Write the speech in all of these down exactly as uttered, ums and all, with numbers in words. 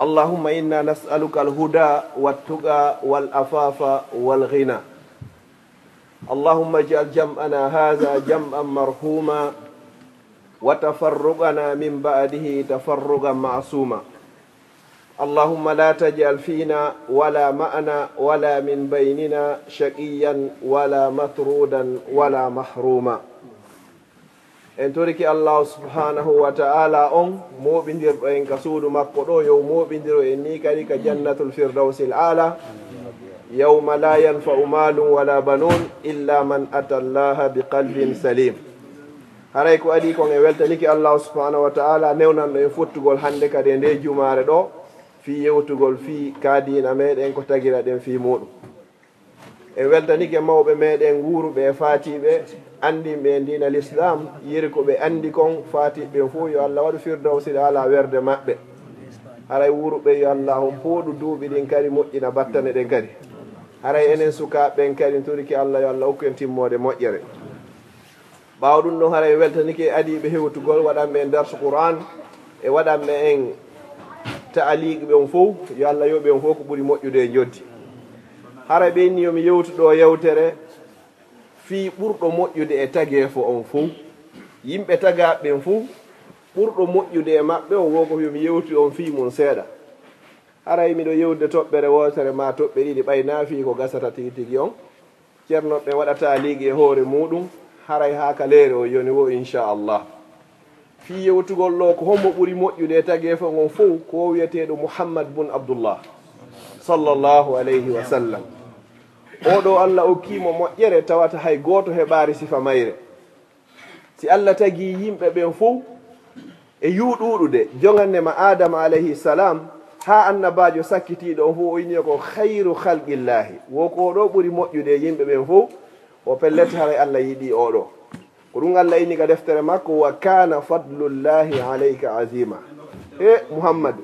اللهم إنا نسألك الهدى والتقى والعفاف والغنى. اللهم اجعل جمعنا هذا جمعا مرحوما وتفرقنا من بعده تفرقا معصوما. اللهم لا تجعل فينا ولا معنا ولا من بيننا شقيا ولا مطرودا ولا محروما. En torike Allahu subhanahu wa ta'ala on mooɓindirɗo en ka suudu makko ɗo, yo mooɓindiro en ni kadi ka jannatul firdawsil ala, yawma la yanfa'u malun wala banun illa man ata Allaha bi qalbin salim. Haray ko adii kon, en weltanike Allahu subhanahu wa ta'ala newnanɗo en fottugol hannde kadi e nde jumaare ɗo, fii yewtugol fii ka diina meɗen ko tagira ɗen fii muɗum. En weltanike mawɓe meɗen wuuruɓe e faatiiɓe, anndinɓe e diina l'islam, yeri ko ɓe anndi kon, faatiiɓe ɓen fof yo Allah waɗu firdawsil ala werde maɓɓe. Haray wuuruɓe yo Allah on pooɗu duuɓi ɗin kadi, moƴƴina battane ɗen kadi. Haray enen sukaaɓe ɓen kadi, en torike Allah yo Allah okku en timmoode moƴƴere. Ɓaawo ɗum ɗon, haray weltanike adiiɓe hewtugol, waɗanɓe en darsu Qur'an e waɗanɓe en ta'aliiq ɓe on fow, yo Allah yoɓ ɓe on fow ko ɓuri moƴƴude e njoɓdi. Haray ɓe inni yo mi yewtu ɗo yewtere fii ɓurɗo moƴƴude e tageefo on fow. Yimɓe tagaaɓe ɓen fow, ɓurɗo moƴƴude e maɓɓe on, wo ko yo mi yewtu on fii mun seeɗa. Haray miɗo yewtude toɓɓere wootere maa toɓɓe ɗiɗi, ɓay naa fii ko gasata tigi tigi on. Ceerno ɓe waɗa ta'aliiq e hoore muuɗum, haray haa ka leere o yoni wo, inchallah. Fii yewtugol ɗo, ko hombo ɓuri moƴƴude e tageefo ngon fow? Ko o wi'eteeɗo Muhammad bun Abdullah, sallallahu alayhi wa sallam. Oo ɗoo, Allah okkii mo moƴƴere tawata hay gooto heɓaari sifa mayre. Si Allah tagii yimɓe ɓen fow e yuu ɗuuɗude, jogannde ma Aadama alayhi salam, haa annabaajo sakkitiiɗo on fow, o inni ko khayru khalqillaahi, wo ko oo ɗoo ɓuri moƴƴude e yimɓe ɓen fow, wo pellet haray Allah yiɗii oo ɗoo. Ko ɗum Allah inni ka deftere makko, "Wa kana fadlullahi alayka azima." E Muhammadu,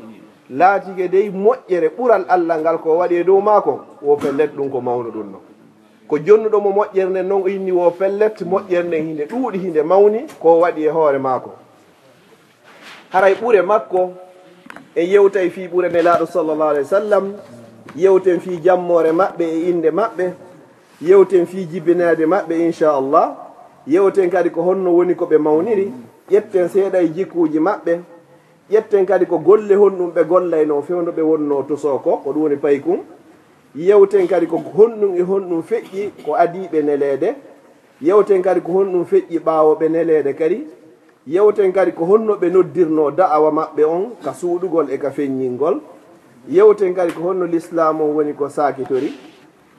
laatike dey moƴƴere ɓural Allah ngal ko waɗi e dow maa kon, wo pellet ɗum ko mawnu ɗum non. Ko jonnuɗo mo moƴƴere nden non, o inni wo pellet, moƴƴere nden hinde ɗuuɗi, hinde mawni, ko o waɗi e hoore maako. Haray ɓure makko, en yewtay fii ɓure Nelaaɗo sallallahu alayhi wa sallam, yewten fii jammoore maɓɓe e innde maɓɓe, yewten fii jibinaade maɓɓe, inchallah, yewten kadi ko honno woni ko ɓe mawniri, ƴetten seeɗa e jikkuuji maɓɓe, ƴetten kadi ko golle honɗum ɓe gollaynoo fewndo ɓe wonnoo tusoo ko, ko ɗum woni paykun. Yewten kadi ko honɗum e honɗum feƴƴi ko adii ɓe neleede. Yewten kadi ko honɗum feƴƴi ɓaawo ɓe neleede kadi. Yewten kadi ko honno ɓe noddirnoo da'awa maɓɓe on ka suuɗugol e ka feññingol. Yewten kadi ko honno lislaamu on woni ko saakitori.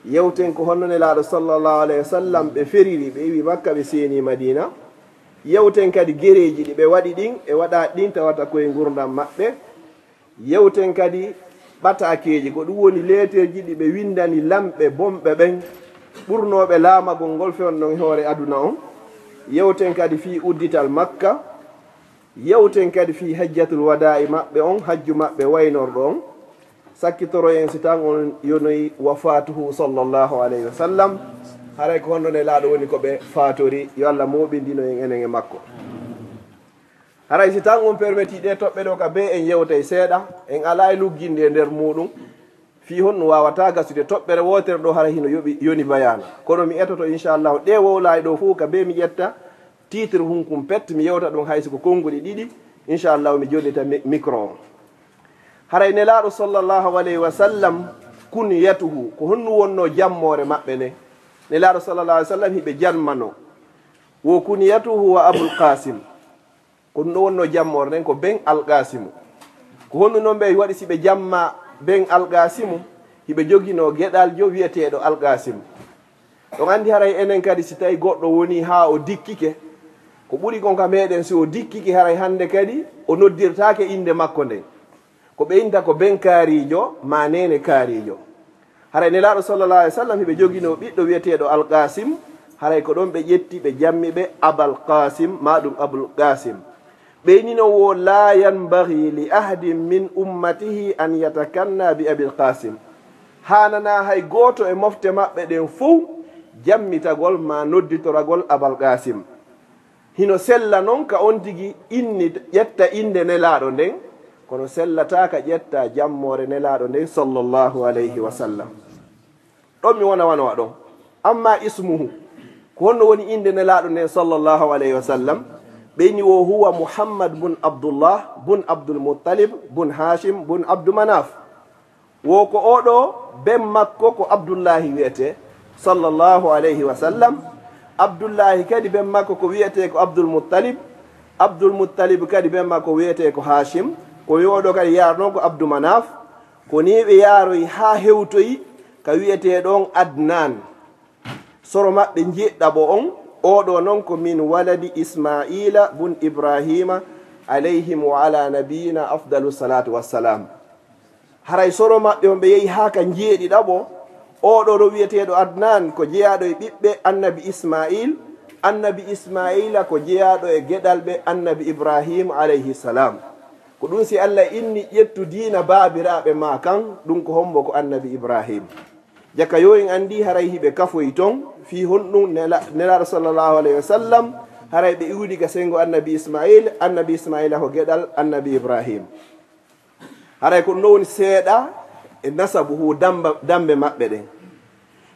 Yewten ko honno Nelaaɗo sallallahu alayhi wa sallam ɓe feriri, ɓe iwi Makka, ɓe seeni Madiina. Yewten kadi gereeji ɗi ɓe waɗi ɗin, e waɗaaɗi ɗin tawata koye ngurndan maɓɓe. Yewten kadi ɓataakeeji, ko ɗum woni leeterji ɗi ɓe winndani lamɓe bonɓe ɓen, ɓurnooɓe laamagol ngol fewndo e hoore aduna on. Yewten kadi fii uddital Makka. Yewten kadi fii hajjatul wadaa'i maɓɓe on, hajju maɓɓe waynorɗo on. Sakkitoroyen si tan on yonoyi wafaatuhu sallallahu alayhi wa sallam. Haray ko honno Nelaaɗo woni ko ɓe faatori, yo Allah mooɓindino en enen e makko. Haray si tan on permeti ɗee toɓɓe ɗoo ka bee en yewtay seeɗa, en alaa e lugginde e nder muuɗum. Fii honɗum waawataa gasude toɓɓere wootere ɗoo, haray hino yoɓi, yoni bayaana. Kono mi etoto, inchallahu, ɗee wowlaaɗe ɗoo fow ka bee mi ƴetta titre hunkun pet, mi yewta ɗum hay si ko konnguɗi ɗiɗi, inchallahu, mi jonnita mi-, micro on. Haray Nelaaɗo sallallahu alayhi wa sallam, kunyatuhu, ko honɗum wonnoo jammoore maɓɓe nden? Nelaaɗo sallallahu alayhi wa sallam hiɓe jammanoo. Wo kunyatuhu wa Abul Qasim. Ko ɗum ɗo wonnoo jammoore nden ko Ben Alqasimu. Ko honɗum non ɓe waɗi si ɓe jamma Ben Alqasimu? Hiɓe joginoo geɗaljo wi'eteeɗo Alqasimu. Ɗon anndi haray enen kadi si tawi goɗɗo wonii haa o dikkike, ko ɓuri kon ka meɗen si o dikkike haray hannde kadi o noddirtaake innde makko nden. Ko ɓe innta ko Ben Kaariijo maa Neene Kaariijo. Haray Nelaaɗo sallallahu alayhi wa sallam hiɓe joginoo ɓiɗɗo wi'eteeɗo Alqaasim, haray ko ɗon ɓe ƴetti ɓe jammi ɓe Abal Qaasim, maa ɗum Abul Qaasim. Ɓe inni non wo, "Laa yanbaghi li ahadin min ummatihi an yatakanna bi Abil Qaasim." Haananaa hay gooto e mofte maɓɓe ɗen fow jammitagol maa nodditoragol Abal Qaasim. Hino sella non ka on tigi inni, ƴetta innde Nelaaɗo nden, Kono sellataa ka ƴetta jammoore Nelaaɗo nden, sallallahu alayhi wa sallam. Ɗon mi wona wano ɗon. Amma ismuhu, ko honno woni innde Nelaaɗo nden, sallallahu alayhi wa sallam? Ɓe inni wo huwa Muhammad bun Abdullah bun Abdul Muttalib bun Hashim bun Abdu Manaf. Wo ko oo ɗoo ben makko ko Abdullahi wi'etee, sallallahu alayhi wa sallam. Abdullahi kadi ben makko ko wi'etee ko Abdul Muttalib. Abdul Muttalib kadi ben makko wi'etee ko Hashim. Ko wi'oo ɗoo kadi yaarnoo ko Abdu Manaf. Ko nii ɓe yaaroyi haa hewtoyi ka wi'etee ɗon Adnan. Soro maɓɓe njeeɗiɗaɓo on, oo ɗoo non ko min waladi Ismaila bun Ibrahima, alayhim wa ala nabiyina afdalu salatu wassalam. Haray soro maɓɓe on ɓe yehi haa ka njeeɗiɗaɓo, oo ɗoo ɗo wi'eteeɗo Adnan ko jeyaaɗo e ɓiɓɓe annabi Ismail, annabi Ismaila ko jeyaaɗo e geɗalɓe annabi Ibrahim alayhi salam. Ko ɗun si Allah inni ƴettu diina baabiraaɓe maa kan, ɗun ko hombo? Ko annabi Ibrahim. Jaka yo en anndi haray hiɓe kafoyi ton, fii honɗun Nela-, Nelaaɗo sallallahu alayhi wa sallam, haray ɓe iwdi ka senngo annabi Ismail, annabi Ismaila ko geɗal annabi Ibrahim. Haray ko ɗun ɗoo woni seeɗa e nasabuhu damba-, dambe maɓɓe ɗen.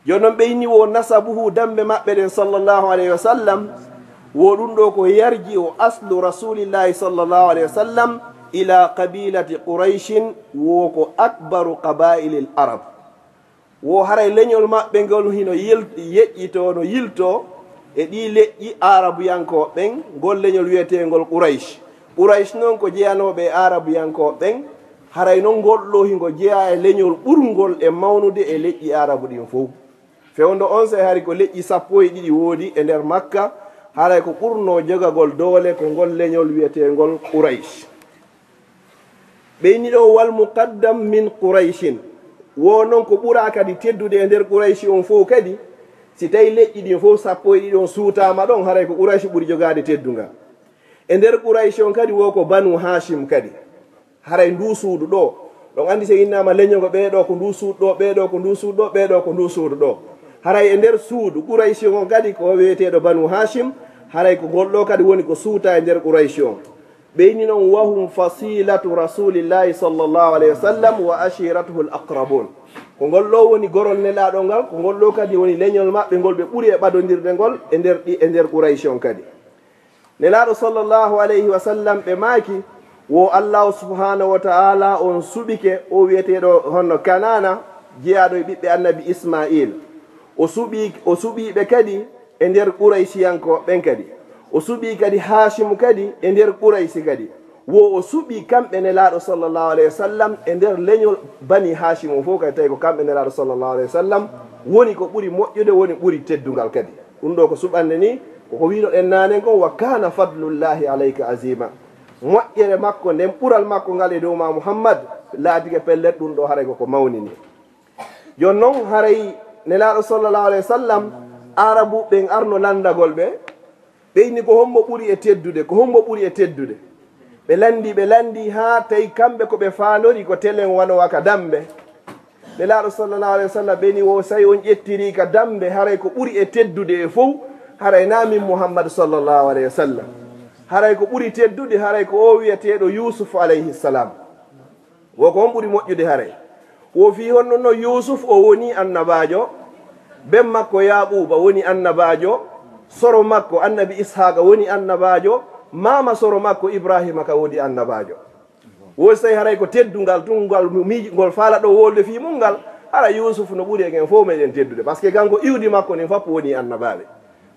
Jooni non ɓe inni wo nasabuhu dambe maɓɓe ɗen sallallahu alayhi wa sallam, wo ɗun ɗoo ko yarji o aslu rasulillahi sallallahu alayhi wa sallam ila qabilati Qurayshin, wo ko akbaru qabailil Arab. Wo haray leñol maɓɓe ngol hino yel-, yeƴƴitoo, no yiltoo e ɗii leƴƴi Aarabuyankooɓe ɓen, ngol leñol wi'eteengol Quraysh. Quraysh non ko jeyanooɓe e Aarabuyankooɓe ɓen, haray non ngol ɗoo hingo jeyaa e leñol ɓurngol e mawnude e leƴƴi Aarabu ɗin fow. Fewndo on sey hari ko leƴƴi sappo e ɗiɗi woodi e nder Makka, haray ko ɓurnoo jogagol doole ko ngol leñol wi'eteengol Quraysh. Ɓe inni ɗoo, "Wal muqaddam min Qurayshin." Wo non ko ɓuraa kadi teddude e nder Qurayshi on fow kadi, si tawi leƴƴi ɗin fow sappo e ɗiɗi on suutaama ɗon, haray ko Qurayshi ɓuri jogaade teddungal. E nder Qurayshi on kadi wo ko Banu Hashim kadi. Haray nduu suudu ɗoo, ɗon anndi si innaama leñol ngo ɓee ɗoo ko nduu suudu ɗoo, ɓee ɗoo ko nduu suudu ɗoo, ɓee ɗoo ko nduu suudu ɗoo. Haray e nder suudu Qurayshi on kadi ko wi'eteeɗo Banu Hashim, haray ko ngol ɗoo kadi woni ko suutaa e nder Qurayshi on. Ɓe inni non, "Wa hum fasilatu rasulillahi sallallahu alayhi wa sallam wa ashiratuhu al aqrabun." Ko ngol ɗoo woni gorol Nelaaɗo ngal, ko ngol ɗoo kadi woni leñol maɓɓe ngol ɓe ɓuri e ɓadondirde ngol e nder ɗi, e nder Qurayshi on kadi. Nelaaɗo sallallahu alayhi wa sallam ɓe maaki, wo Allahu subhanahu wa ta'ala on suɓike o wi'eteeɗo honno Kanaana, jeyaaɗo e ɓiɓɓe annabi Ismail. O suɓii, o suɓii ɓe kadi e nder Qurayshiyankooɓe ɓen kadi. O suɓii kadi Haashimu kadi e nder Qurayshi kadi. Wo o suɓii kamɓe Nelaaɗo sallallahu alayhi wa sallam e nder leñol Bani Haashimu fow kadi, tawi ko kamɓe Nelaaɗo sallallahu alayhi wa sallam woni ko ɓuri moƴƴude, woni ɓuri teddungal kadi. Ɗun ɗoo ko suɓannde nii, ko ko wi'unoɗen naanen kon, "Wa kana fadlullahi alayka azima." Moƴƴere makko nden, ɓural makko ngal e dow maa Muhammad, laatike pellet ɗun ɗoo haray ko ko mawni nii. Jooni non, haray Nelaaɗo sallallahu alayhi wa sallam, Aarabuɓe ɓen arno lanndagol ɓe, ɓe inni, "Ko hombo ɓuri e teddude? Ko hombo ɓuri e teddude?" Ɓe lanndi, ɓe lanndi, haa tawi kamɓe ko ɓe faandori ko telen wano wa ka dambe. Nelaaɗo sallallahu alayhi wa sallam ɓe inni, "Wo, si tawi on ƴettirii ka dambe, haray ko ɓuri e teddude e fow, haray naa min Muhammad sallallahu alayhi wa sallam. Haray ko ɓuri teddude, haray ko o wi'eteeɗo Yuusuf alayhi salam." Wo ko on ɓuri moƴƴude haray? Wo fii honno no Yuusuf o woni annabaajo, ben makko Yaaquuba woni annabaajo, soro makko annabi Ishaaqa woni annabaajo, maama soro makko Ibraahiima ka woni annabaajo. Wo si tawi haray ko teddungal tun ngal miiji, ngol faala ɗoo wolde fii mun ngal, hara Yuusuf no ɓuri en fow meɗen teddude. Parce que kanko iwdi makko nin fop woni annabaaɓe.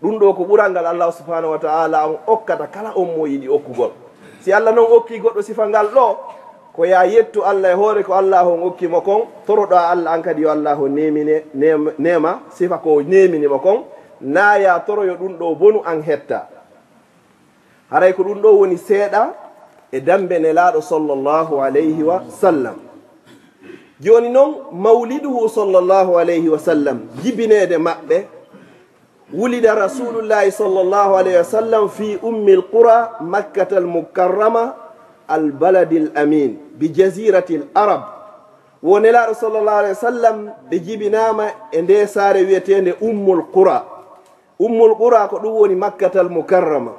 Ɗun ɗoo ko ɓural ngal Allahu subhanahu wa ta'ala on okkata kala on mo yiɗi okkugol. Si Allah non okki goɗɗo sifa ngal ɗoo, ko yaa yettu Allah e hoore ko Allahu on okki mo kon, toroɗaa Allah an kadi yo Allahu neemine, neem-, neema sifa ko neemini mo kon, naa yaa toroyo ɗun ɗoo bonu an hetta. Haray ko ɗun ɗoo woni seeɗa e dambe Nelaaɗo sallallahu alayhi wa sallam. Jooni non, mawliduhu sallallahu alayhi wa sallam, jibineede maɓɓe, wulida Rasulullahi sallallahu alayhi wa sallam fi ummil qura Makkatal Mukarrama, al baladil amin, bi jaziratil Arab. Wo Nelaaɗo sallallahu alayhi wa sallam, ɓe jibinaama e ndee saare wi'eteende Ummul Qura. Ummul Qura ko ɗun woni Makkatal Mukarrama.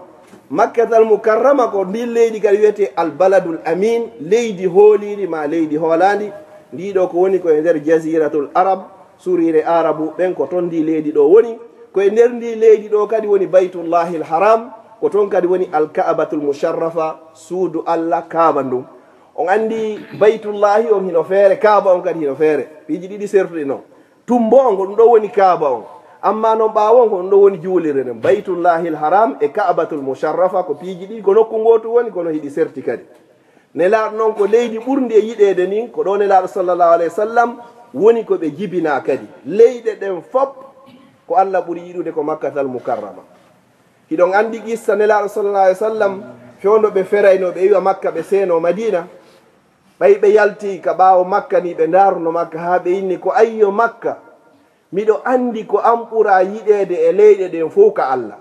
Makkatal Mukarrama ko ndin leydi kadi wiyetee Al Baladul Amin, leydi hooliiri maa leydi hoolaandi. Ndii ɗoo ko woni ko e nder Jaziratul Arab, suriire Aarabu ɓen, ko toon ndii leydi ɗoo woni. Ko e nder ndii leydi ɗoo kadi woni Baytullahil Haram, ko toon kadi woni Al Ka'batul Musharrafa, suudu Alla Kaaba ndun. On anndi Baytullahi on hino feere, Kaaba on kadi hino feere. Piiji ɗiɗi sertuɗi non. Tummbo on ko ɗum ɗoo woni Kaaba on. Amma non ɓaawo on ko ɗum ɗoo woni juulirde nden. Baytullahil Haram e Ka'batul Musharrafa ko piiji ɗiɗi, ko nokku ngootu woni, kono hiɗi serti kadi. Nelaaɗo non ko leydi ɓurndi e yiɗeede ndin, ko ɗoo Nelaaɗo sallallahu alayhi wa sallam woni ko ɓe jibinaa kadi. Leyɗe ɗen fop ko Alla ɓuri yiɗude ko Makkatal Mukarrama. Hiɗon anndi qissa Nelaaɗo sallallahu alayhi wa sallam, fewndo ɓe feraynoo, ɓe iwa Makka, ɓe seenoo Madiina. Ɓay ɓe yalti ka ɓaawo Makka nii, ɓe ndaaruno Makka haa ɓe inni ko, "Ayyo Makka, miɗo anndi ko an ɓuraa yiɗeede e leyɗe ɗen fow ka Alla.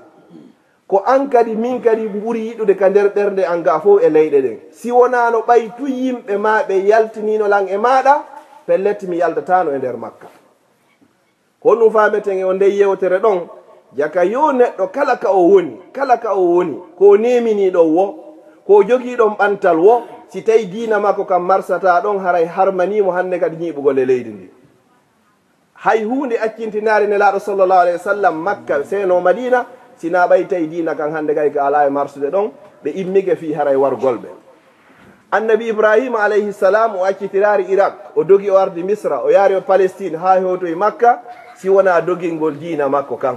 Ko an kadi, min kadi ɓuri yiɗude ka nder ɓernde an gaa fow e leyɗe ɗen. Si wonaano ɓay tun yimɓe maa ɓen yaltiniino lan e maaɗa, pellet mi yaltataano e nder Makka." Ko honɗum faameten e on nden yewtere ɗon? Jaka yo neɗɗo kala ka o woni, kala ka o woni, ko o neeminii ɗon wo, ko o jogii ɗon ɓantal wo, si tawi diina makko kan marsataa ɗon, haray harmanii mo hannde kadi ñiiɓugol e leydi ndi. Hay huunde accintinaare Nelaaɗo sallallahu alayhi wa sallam Makka seenoo Madiina, si naa ɓay tawi diina kan hannde kay ka alaa e marsude ɗon, ɓe immike fii haray wargol ɓe. Annabi Ibrahima alayhi salam, o accitiraali Irak, o dogi o ardi Misra, o yaari o Palestine haa hewtoyi Makka, si wonaa dogingol diina makko kan.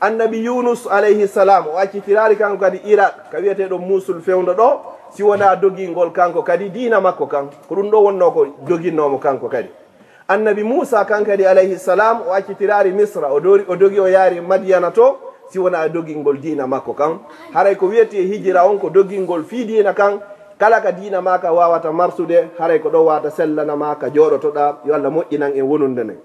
Annabi Yunus alayhi salam, o accitiraali kanko kadi Irak, ka wiyetee ɗon Musul fewndo ɗoo, si wonaa dogingol kanko kadi diina makko kan. Ko ɗum ɗoo wonnoo ko doginnoo mo kanko kadi. Annabi Muusa kan kadi alayhi salam, o accitiraali Misra, o dori-, o dogi o yaari Madiyana to, si wonaa dogingol diina makko kan. Haray ko wiyetee hijira on ko dogingol fii diina kan, kala ka diina maa ka waawata marsude, haray ko ɗon waawata sellana maa ka jooɗotoɗaa, yo Alla moƴƴinan en wonunde nden.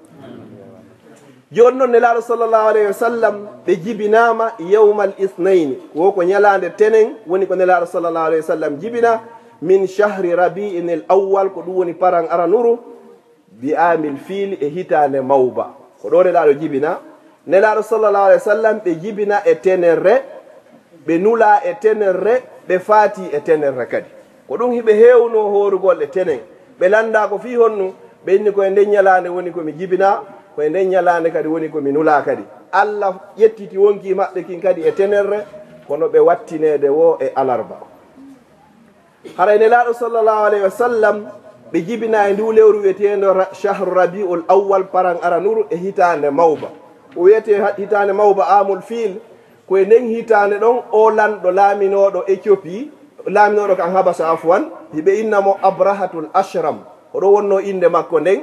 Jooni non Nelaaɗo sallallahu alayhi wa sallam ɓe jibinaama yawmal isnayni, wo ko ñalaande tenen woni ko Nelaaɗo sallallahu alayhi wa sallam jibina, min shahri rabi'inil awwal, ko ɗum woni paran aranuru, bi amil fiili, e hitaande mawba. Ko ɗoo Nelaaɗo jibina. Nelaaɗo sallallahu alayhi wa sallam ɓe jibina e tenerre, ɓe nulaa e tenerre, ɓe faatii e tenerre kadi. Ko ɗum hiɓe heewnoo hoorugol e tenen. Ɓe lanndaa ko fii honɗum, ɓe inni ko e nden ñalaande woni ko mi jibinaa, ko e nden ñalaande kadi woni ko mi nulaa kadi. Alla ƴettiti wonkii maɓɓe kin kadi e tenerre, kono ɓe wattineede wo e alarba. Haray Nelaaɗo sallallahu alayhi wa sallam ɓe jibinaa e nduu lewru wi'eteendo ra-, shahru rabi'ul awwal, paran aranuru e hitaande mawba. O wi'etee ha-, hitaande mawba amul fiil, ko e nden hitaande ɗon oo lanɗo laaminooɗo Ethiopie, laaminooɗo kan Habasa afwan, hiɓe inna mo Abrahatul Ashram. Ko ɗoo wonnoo innde makko nden.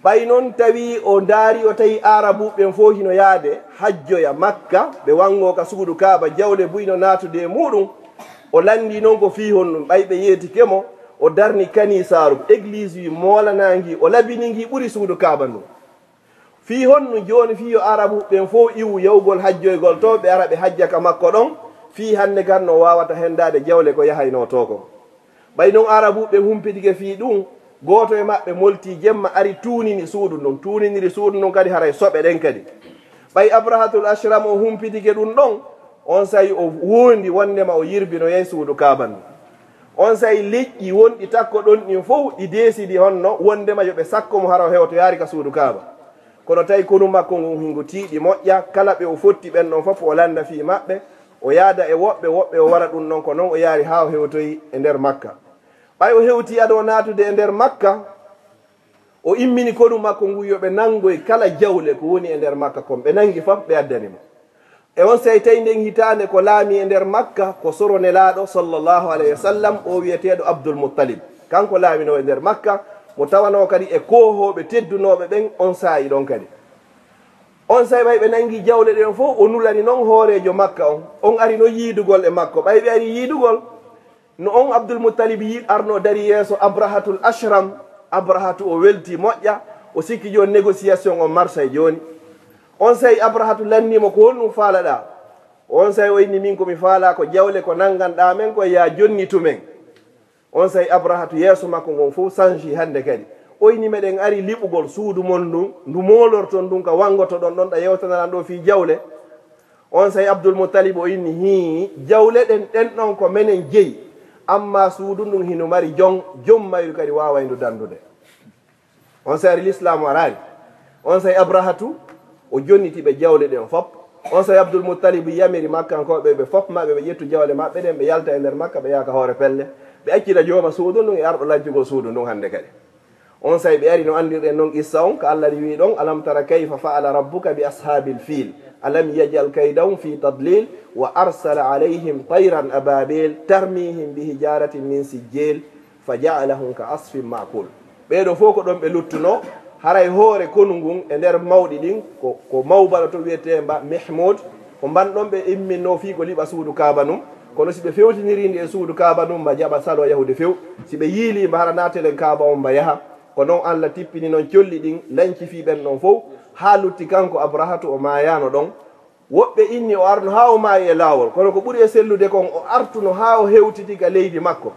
Ɓay non tawi o ndaari, o tawi Aarabuuɓe ɓen fow hino yaade hajjoya Makka, ɓe wangoo ka suudu Kaaba, jawle buy no naatude e muuɗum. O lanndii non ko fii honɗum, ɓay ɓe yeetike mo, o darni kaniisaaru, église wi moolanaangi, o labini ngi ɓuri suudu Kaaba ndun. Fii honɗum jooni, fii yo Aarabuuɓe ɓen fow iwu yawgol hajjoygol to, ɓe ara ɓe hajja ka makko ɗon, fii hannde kan no waawata henndaade jawle ko yahaynoo to kon. Ɓay non Aarabuuɓe ɓen humpitike fii ɗum, gooto e maɓɓe moltii jemma ari tuunini suudu ndun, tuuniniri suudu ndun kadi haray soɓe ɗen kadi. Ɓay Abrahatul Ashram o humpitike ɗum ɗon, onsay o woondi wonndema o yirbinoyay suudu Kaaba ndun. Onsay leƴƴi wonɗi takko ɗon ɗin fow ɗi deesidi honno wonndema yo ɓe sakko mo hara o hewtoyaali ka suudu Kaaba. Kono tawi konu makko ngun hingu tiiɗi moƴƴa, kala ɓe o fotti ɓen ɗon fof o lannda fii maɓɓe, o yaada e woɓɓe, woɓɓe o wara ɗum ɗon, ko non o yaari haa o hewtoyi e nder Makka. Ɓay o hewti ado o naatude e nder Makka, o immini konu makko ngun yo ɓe nanngoy kala jawle ko woni e nder Makka kon, ɓe nanngi fof ɓe addani mo. E onsay tawi nden hitaande ko laami e nder Makka ko soro Nelaaɗo sallallahu alayhi wa sallam, o wi'eteeɗo Abdul Muttalib. Kanko laaminoo e nder Makka, mo tawanoo kadi e koohooɓe teddunooɓe ɓen on saa'i ɗon kadi. Onsay ɓay ɓe nangi jawle ɗen fow, o nulani non hooreejo Makka on. On ari non yiidugol e makko. Ɓay ɓe ari yiidugol, no on Abdul Muttalib yi-, arno dari yeeso Abrahatul Ashram, Abrahatu o welti moƴƴa, o sikki jooni négociation on marsay jooni. Onsay Abrahatu lanni mo, "Ko honɗum faalaɗaa?" Onsay o inni, "Min ko mi faalaa ko jawle ko nanganɗaa men ko, yaa jonnitu men." Onsay Abrahatu yeeso makko ngon fow sanji hannde kadi. O inni, "Meɗen ari liɓugol suudu mon ndun, ndu moolorton ndun ka wangotoɗon ɗon, ɗa yewtanaɗan ɗoo fii jawle." Onsay Abdul Muttalib o inni, "Hii, jawle ɗen, ɗen ɗon ko menen jeyi, amma suudu ndun hino mari jom, jom mayru kadi waaway ndu dandude." Onsay ari Lislaamu araali. Onsay Abrahatu o jonniti ɓe jawle ɗen fop. Onsay Abdul Muttalib yamiri Makkankooɓe ɓe fop maɓɓe ɓe ƴettu jawle maɓɓe ɗen, ɓe yalta e nder Makka, ɓe yaha ka hoore pelle, ɓe accita jooma suudu ndun e arɗo lancugol suudu ndun hande kadi. Onsay ɓe ari no anndirɗen non qissa on, ka Allah wi'i ɗon, "Alam tara kayfa fa'ala rabbuka bi ashaabil fiil, alam yaj'al kaydahum fi tadlil, wa arsala alayhim tayran ababil, tarmihim bi hijaratin min sijjil, fa ja'alahum ka asfin ma'kul." Ɓee ɗoo fow ko ɗon ɓe luttuno, haray hoore konu ngun e nder mawɗi ɗin, ko, ko mawba ɗo to wi'eteemba Mihmud, ko mban ɗon ɓe imminno fii ko liɓa suudu Kaaba ndun. Kono si ɓe fewtiniri ndi e suudu Kaaba ndun, mba jaɓa saloo yahude few. Si ɓe yiilii mba hara naatelen Kaaba on mba yaha. Ko non Allah tippini non colli ɗin, lanci fii ɓen ɗon fow, haa lutti kanko Abrahatu o maayaano ɗon. Woɓɓe inni o arno haa o maayi e laawol, kono ko ɓuri e sellude kon, o artuno haa o hewtiti ka leydi makko.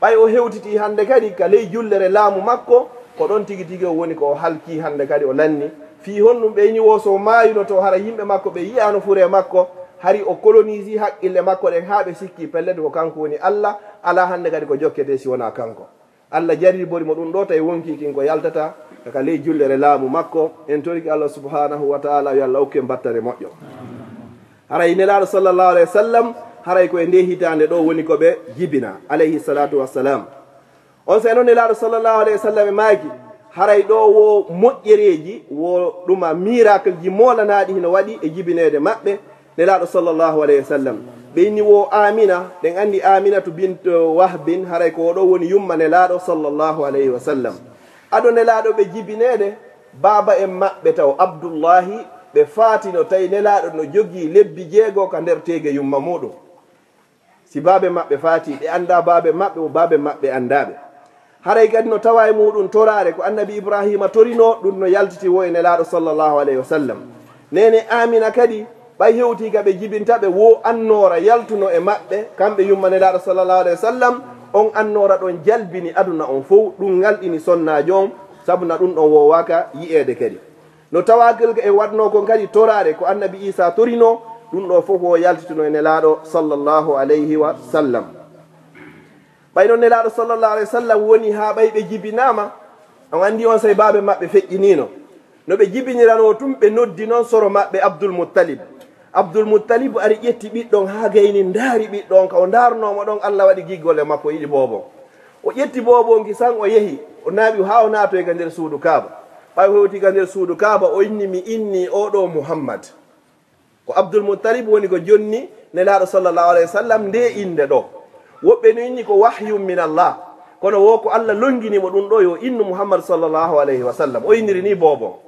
Ɓay o hewtitii hande kadi ka ley jullere laamu makko, ko ɗon tigi tigi o woni ko o halkii hande kadi o lanni. Fii honɗun ɓe inni wo so maayuno to hara yimɓe makko ɓe yi'aano furee makko, hari o koloniisii haqqille makko ɗen haa ɓe sikkii pellet ko kanko woni Allah, alaa hande kadi ko jokketee si wonaa kanko. Allah jarribori mo ɗun ɗoo, tawi wonkii kin ko yaltata ka ley jullere laamu makko. En torike Allah subhanahu wa ta'ala, yo Allah okku en battane moƴƴo. Haray Nelaaɗo sallallahu alayhi wa sallam, haray ko e ndee hitaande ɗoo woni ko ɓe jibina, alayhi salatu wassalam. Onsay non Nelaaɗo sallallahu alayhi wa sallam e maaki, haray ɗoo wo moƴƴereeji, wo ɗuma miracle ji moolanaaɗi hino waɗi e jibineede maɓɓe, Nelaaɗo sallallahu alayhi wa sallam. Ɓe inni wo Amina, ɗen anndi Aminatu bint Wahbin, haray ko o ɗoo woni yumma Nelaaɗo sallallahu alayhi wa sallam. Ado Nelaaɗo ɓe jibineede, baaba en maɓɓe taw Abdullahi, ɓe faatino tawi Nelaaɗo no jogii lebbi jeego ka nder teege yumma muuɗum. Si baabe maɓɓe faati, ɓe anndaa baabe maɓɓe, wo baabe maɓɓe anndaaɓe. Haray kadi no tawaa e muuɗum toraare ko Annabi Ibraahiima torinoo, ɗum no yaltiti wo e Nelaaɗo sallallahu alayhi wa sallam. Neene Aamina kadi, ɓay hewtii ka ɓe jibinta ɓe, wo annoora yaltuno e maɓɓe, kamɓe yumma Nelaaɗo sallallahu alayhi wa sallam, on annoora ɗon jalbini aduna on fow, ɗum ŋalɗini sonnaajo on, sabu na ɗum ɗon woowaaka yi'eede kadi. No tawaa kel e waɗnoo kon kadi toraare ko Annabi Iisaa torinoo, ɗum ɗoo fof o yaltituno e Nelaaɗo sallallahu alayhi wa sallam. Ɓay non Nelaaɗo sallallahu alayhi wa sallam woni haa ɓay ɓe jibinaama, on anndi onsay baabe maɓɓe feƴƴiniino. No ɓe jibiniranoo tun, ɓe noddi non soro maɓɓe Abdul Muttalib. Abdul Muttalib ari ƴetti ɓiɗɗo on haa gayni, ndaari ɓiɗɗo on, ka o ndaarnoo mo ɗon, Alla waɗi giggol e makko, yiɗi boobo on. O ƴetti boobo on kisan, o yehi, o naaɓi haa o naatoyi ka nder suudu Kaaba. Ɓay o hewti ka nder suudu Kaaba, o inni, "Mi inni oo ɗoo Muhammad." Ko Abdul Muttalib woni ko jonni Nelaaɗo sallallahu alayhi wa sallam ndee innde ɗoo. Woɓɓe no inni ko wahyun min Allah. Kono wo ko Alla longini mo ɗum ɗoo, yo innu Muhammad sallallahu alayhi wa sallam. O inniri ni boobo.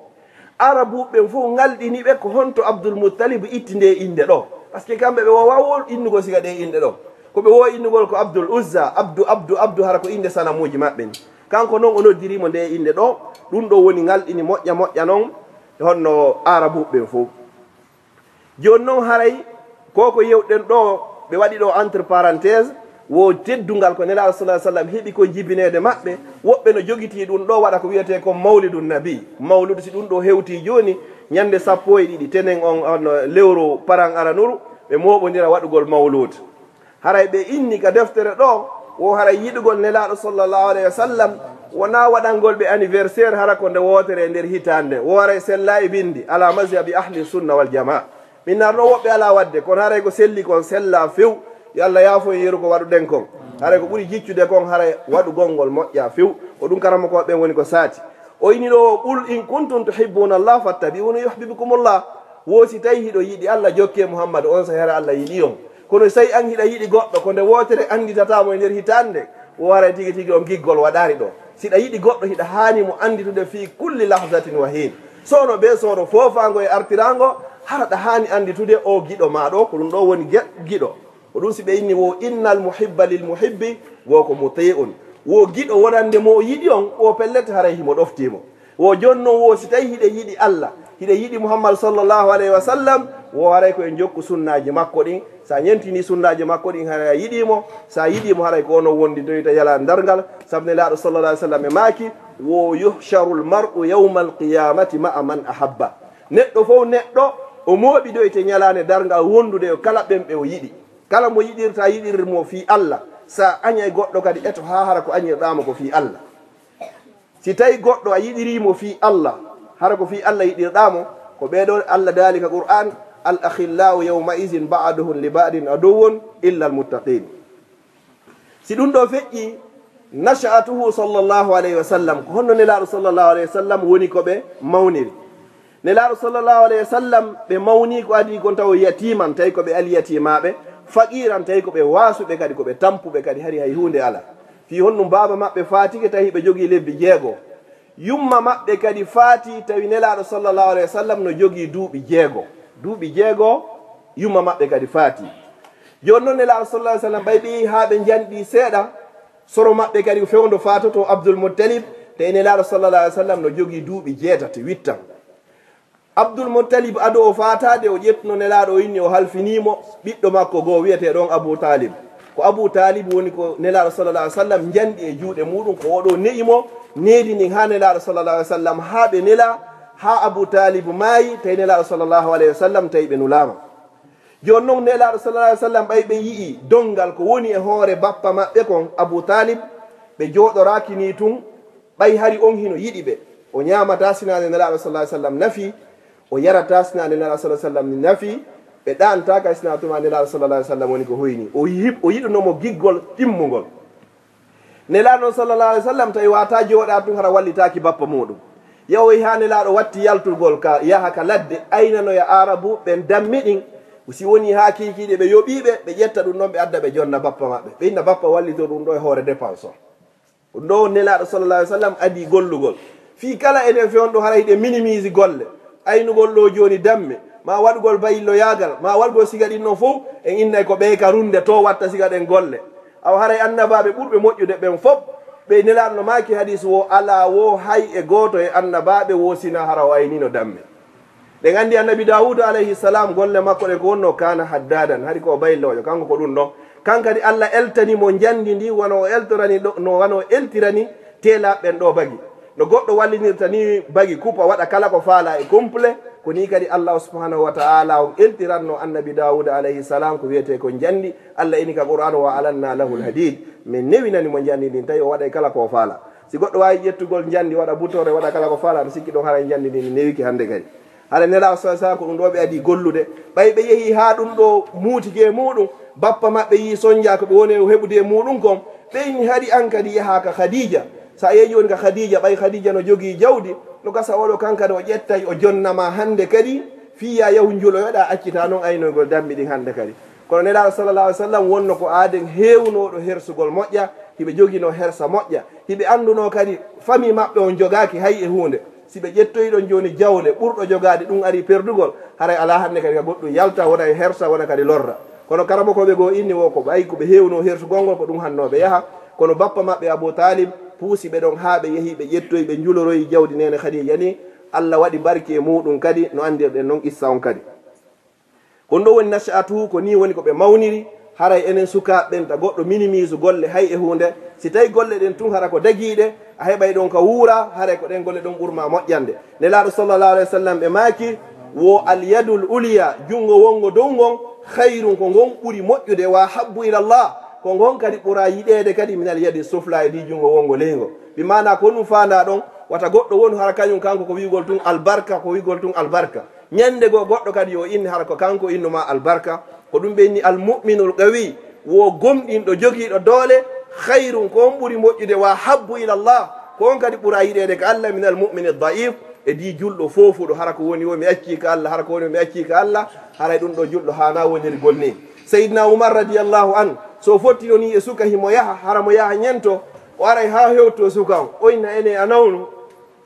Arabuɓe ɓen fof ngalɗini ɓe ko honto Abdul Muttalib itti ndee innde ɗoo. Parce que kamɓe ɓe woowaa wo innugol siga ɗee inɗe ɗoo. Ko ɓe woo innugol ko Abdul Uzza, Abdu, Abdu, Abdu, hara ko innde sanamuuji maɓɓe ni. Kanko non o noddiri mo ndee innde ɗoo. Ɗum ɗoo woni ngalɗini moƴƴa moƴƴa non e honno Arabuɓe ɓen fof. Jooni non haray ko ko yewɗen ɗoo, ɓe waɗi ɗoo entre parenthèse, wo teddungal ko Nelaaɗo sallallahu alayhi wa sallam heɓi ko jibineede maɓɓe. Woɓɓe no jogitii ɗum ɗoo waɗa ko wiyetee kon Mawlidun Nabi. Mawludu, si ɗum ɗoo hewtii jooni, ñannde sappo e ɗiɗi tenen on, on lewru paran aranuru, ɓe mooɓondira waɗugol mawlud. Haray ɓe inni ka deftere ɗoo, wo haray yiɗugol Nelaaɗo sallallahu alayhi wa sallam, wonaa waɗangol ɓe anniversaire hara ko nde wootere e nder hitaande. Wo haray sellaa e binndi, ala mazhabi ahli sunna wal jamaa. Min nar ɗoo woɓɓe alaa waɗde, kono haray ko selli kon sellaa few. Yo Alla yaafo en yeru ko waɗuɗen kon. Haray ko ɓuri jiccude kon haray waɗugol ngol moƴƴaa few. Ko ɗum karamokooɓe ɓen woni ko saati. O inni ɗoo, "Qul in kuntum tuhibbuna Allah fattabi'uni yuhbibkumullah." Wo si tawi hiɗo yiɗi Alla, jokkee Muhammadu, on saa'i hara Alla yiɗi on. Kono si tawi an hiɗa yiɗi goɗɗo, ko nde wootere annditataa mo e nder hitaande, wo haray tigi tigi on giggol waɗaali ɗoo. Si ɗa yiɗi goɗɗo, hiɗa haani mo annditude fii kulli lahzatin wa hiin. Soono bee soono, foofaango e artiraango, hara ɗa haani annditude oo giɗo maa ɗoo, ko ɗum ɗoo woni ge-, giɗo. Ko ɗum si ɓe inni wo innal muhibba lil muhibbi, wo ko muti'un. Wo giɗo wonande mo o yiɗi on, wo pellet haray himo ɗoftii mo. Wo jooni non wo si tawi hiɗa yiɗi Alla, hiɗa yiɗi Muhammad sallallahu alayhi wa sallam, wo haray ko e jokku sunnaaji makko ɗin. Sa ñentinii sunnaaji makko ɗin, haray a yiɗii mo. Sa yiɗii mo, haray ko onon wondidoyta yalaa darngal. Sabu Nelaaɗo sallallahu alayhi wa sallam e maaki, "Wo yuhsharul mar'u yawmal qiyamati ma'a man ahabba." Neɗɗo fof neɗɗo, O mooɓidoyte ñalaande darngal wondude e kala ɓen ɓe o yiɗi. Kala mo yiɗirta yiɗir mo fii Alla, sa añay goɗɗo kadi eto haa hara ko añirɗaa mo ko fii Alla. Si tawi goɗɗo a yiɗirii mo fii Alla, hara ko fii Alla yiɗirɗaa mo, ko ɓee ɗoo Alla daali ka Qur'aan, "Al akhillau yawma izin ba'duhum li ba'din aduwwun illa al muttaqin." Si ɗum ɗoo feƴƴi, nasha'atuhu sallallahu alayhi wa sallam, ko honno Nelaaɗo sallallahu alayhi wa sallam woni ko ɓe mawniri? Nelaaɗo sallallahu alayhi wa sallam, ɓe mawni ko adii kon taw yatiman, tawi ko ɓe alyatimaaɓe, faqiran, tawi ko ɓe waasuɓe kadi, ko ɓe tampuɓe kadi, hari hay huunde alaa. Fii honɗum baaba maɓɓe faatike, tawi ɓe jogii lebbi jeego. Yumma maɓɓe kadi faati, tawi Nelaaɗo sallallahu alayhi wa sallam no jogii duuɓi jeego. Duuɓi jeego, yumma maɓɓe kadi faati. Jooni non Nelaaɗo sallallahu alayhi wa sallam, ɓay ɓe yehi haa ɓe njanɗi seeɗa, soro maɓɓe kadi fewndo faatoto Abdul Muttalib, tawi Nelaaɗo sallallahu alayhi wa sallam no jogii duuɓi jeetati, wittan. Abdul Muttalib ado o faataade, o ƴettuno Nelaaɗo, o inni o halfinii mo ɓiɗɗo makko goo wiyetee ɗon Abu Taalib. Ko Abu Taalib woni ko Nelaaɗo sallallahu alayhi wa sallam njanɗi e juuɗe muuɗum, ko o ɗoo ne'i mo, needi ndin haa Nelaaɗo sallallahu alayhi wa sallam, haa ɓe nela, haa Abu Taalib maayi, tawi Nelaaɗo sallallahu alayhi wa sallam tawi ɓe nulaama. Jooni non Nelaaɗo sallallahu alayhi wa sallam, ɓay ɓe yi'i donngal ko woni e hoore bappa maɓɓe kon, Abu Taalib, ɓe jooɗoraaki nii tun, ɓay hari on hino yiɗi ɓe. O ñaamataa sinaa nde Nelaaɗo sallallahu alayhi wa sallam nafi, o yarataa sinaa nde Nelaaɗo sallallahu alayhi wa sallam nafi, ɓe ɗaantaa kay sinaa tuma Nelaaɗo sallallahu alayhi wa sallam woni ko hoyni. O yib-, o yiɗuno mo giggol timmungol. Nelaaɗo sallallahu alayhi wa sallam tawi waawataa jooɗaa tun hara wallitaaki bappa muuɗum. Yahoy haa Nelaaɗo watti yaltugol ka yaha ka ladde, aynanoya Aarabu ɓen dammi ɗin. Si woni haa kiikiiɗe ɓe yoɓii ɓe, ɓe ƴetta ɗum ɗon ɓe adda ɓe jonna bappa maɓɓe. Ɓe inna bappa wallito ɗum ɗo e hoore dépense o. Ɗum ɗo Nelaaɗo sallallahu alayhi wa sallam adii gollugol. Fii kala enen fewndo hara hiɗen minimise golle. Aynugol ɗo jooni damme, maa waɗugol bayilloyaagal, maa waɗugol siga ɗin non fow, en innay ko ɓee ka runde to watta siga ɗen golle. Awa haray annabaaɓe ɓurɓe moƴƴude ɓen fow, ɓe Nelaaɗo no maaki hadiis woo, alaa woo hay e gooto e annabaaɓe woo sinaa hara o aynino damme. Ɗen anndi annabi Daawuda alayhi salam, golle makko ɗen ko wonno kaana haddaadan, hari ko o bayloojo, kanko ko ɗum ɗon. Kan kadi Alla eltani mo njanndi ndi, wano o eltorani ɗo, no wano o eltirani teelaaɓe ɓen ɗo bagi. No goɗɗo wallinirta ni bagi kupa waɗa kala ko faala e complet, ko ni kadi Allahu subhanahu wa ta'ala on eltiranno annabi Daawuda alayhi salam ko wiyetee ko njanndi. Alla ini ka Qur'aan, "Wa alanna lahul hadid." Min newinani mo njanndi ndin, tawi o waɗay kala ko faala. Si goɗɗo waawi ƴettugol njanndi, waɗa butore, waɗa kala ko faala, mi sikki ɗon haray njanndi ndin newiki hannde kadi. Hara Nelaaɗo sallallahu alayhi wa sallam ko ɗum ɗo ɓe adii gollude. Ɓay ɓe yehi haa ɗum ɗo muutike e muuɗum, bappa maɓɓe yii sonjaa ko ɓe woni o heɓude e muuɗum kon, ɓe inni hari an kadi yaha ka Khadija. Sa yehi jooni ka Khadija, ɓay Khadija no jogii jawdi, no gasa oɗo kan kadi o ƴettay o jonna ma hannde kadi, fii ya yahu njuloyoɗaa, accita non aynoygol dammi ɗin hannde kadi. Kono Nelaaɗo sallallahu alayhi wa sallam wonno ko aaden heewnooɗo hersugol moƴƴa, hiɓe joginoo hersa moƴƴa, hiɓe anndunoo kadi famii maɓɓe on jogaaki hay e huunde. Si ɓe ƴettoyi ɗon jooni jawle ɓurɗo jogaade ɗum arii perdugol, haray alaa hannde kadi ka goɗɗum yalta, wona e hersa, wona kadi lorra. Kono karamokooɓe goo inni wo ko ɓay ko ɓe heewnoo hersugol ngol ko ɗum hannoo ɓe yaha. Kono bappa maɓɓe Abu Taalib puusi ɓe ɗon haa ɓe yehi ɓe ƴettoyi ɓe njuloroyi jawdi neene Khadija ni. Alla waɗi barki e muuɗum kadi no anndirɗen non qissa on kadi. Ko ɗum ɗo woni nash'atuhu, ko nii woni ko ɓe mawniri. Haray enen sukaaɓe ɓen ta goɗɗo minimise golle hay e huunde. Si tawi golle ɗen tun hara ko dagiiɗe, a heɓay ɗon ka wuura, haray ko ɗen golle ɗon ɓurma moƴƴande. Nelaaɗo sallallahu alayhi wa sallam ɓe maaki, wo al yadul ulya, junngo wonngo dow ngon, khayrun, ko ngon ɓuri moƴƴude, wa habbu ila Allah, ko ngon kadi ɓura yiɗeede kadi min al yadi sufla, e di junngo wonngo leygo. Bi maana ko ɗum faandaa ɗon, wata goɗɗo wonu hara kañum kanko ko wi'ugol tun albarka, ko wi'ugol tun albarka. Ñande goo goɗɗo kadi yo inni hara ko kanko innu ma albarka. Ko ɗum ɓe inni al mu'minul qawi, wo gomɗinɗo jogiiɗo doole, khayrun, ko on ɓuri moƴƴude, wa habbu ila Allah, ko on kadi ɓura yiɗeede ka Allah, min al mu'mini da'if, e di julɗo foofuɗo, hara ko woni wo mi accii ka Allah, hara ko woni wo mi accii ka Allah, haray ɗum ɗo julɗo haana wonirgol ni. Seydina Umar radiyallahu anhu, so fottino ni e suka himo yaha, hara mo yaha ñento, o aray haa hewto suka on, o inna ene a nawnu.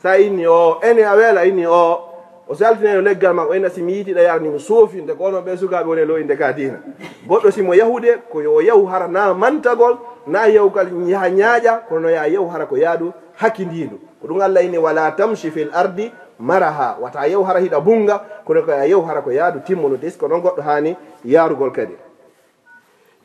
Sa inni o, ene a weela, inni o, o saltinayo leggal makko, ina si mi yiitiɗa yarni mi soofinde, ko onon ɓe sukaaɓe woni e lo'inde ka diina. Goɗɗo si mo yahude, ko yo o yahu hara na mantagol, na yawkal yaha ñaaƴa, kono no ya yahu hara ko yaadu hakindiindu. Ko ɗum Allah inni, "Wala tamshi fil ardi maraha." Wata yahu hara hiɗa bunga, kono ko ya yahu hara ko yaadu timmunu, tes ko ɗon goɗɗo haani yaarugol kadi.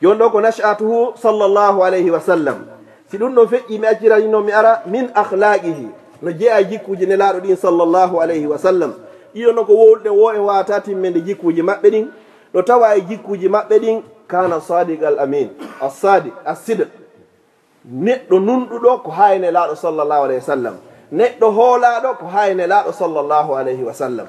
Jooni ɗo ko nash'atuhu sallallahu alayhi wa sallam. Si ɗum ɗon feƴƴi, mi accirani noon mi ara min akhlaqihi. No jeyaa e jikkuuji Nelaaɗo ɗin sallallahu alayhi wa sallam. Iyo, no ko wowluɗen woo en waawataa timminde jikkuuji maɓɓe ɗin. No tawa e jikkuuji maɓɓe ɗin, kana sadiq al amin, as-sadiq, as-sidq. Neɗɗo nunɗuɗo ko haa e Nelaaɗo sallallahu alayhi wa sallam. Neɗɗo hoolaaɗo ko haa e Nelaaɗo sallallahu alayhi wa sallam.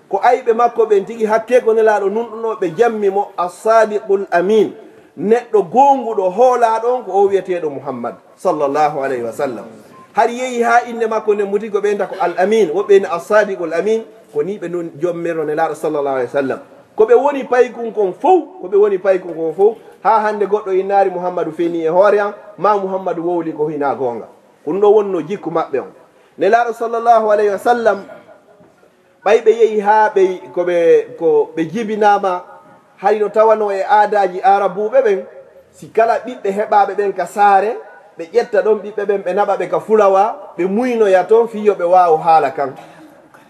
Ko ayɓe makko ɓen tigi hakkee ko Nelaaɗo nunɗunoo, ɓe jammi mo as-sadiqul amin. Neɗɗo goonguɗo hoolaaɗo on ko o wi'eteeɗo Muhammad sallallahu alayhi wa sallam. Hari yehi haa innde makko nden muti ko ɓeynta ko al amin, woɓɓe ina as-sadiqul amin. Ko nii ɓe nun jommirno Nelaaɗo sallallahu alayhi wa sallam. Ko ɓe woni paykun kon fow, ko ɓe woni paykun kon fow, haa hannde goɗɗo innaari Muhammadu fenii e hoore an, maa Muhammadu wowli ko hinaa goonga. Ko ɗum ɗoo wonnoo jikku maɓɓe on. Nelaaɗo sallallahu alayhi wa sallam, ɓay ɓe yehi haa ɓe, ko ɓe, ko ɓe jibinaama, hari no tawanoo e aadaaji Aarabuuɓe ɓen, si kala ɓiɓɓe heɓaaɓe ɓen ka saare, ɓe ƴetta ɗon ɓiɓɓe ɓen, ɓe naɓa ɓe ka fulawa, ɓe muynoya ton fii yo ɓe waawu haala kan.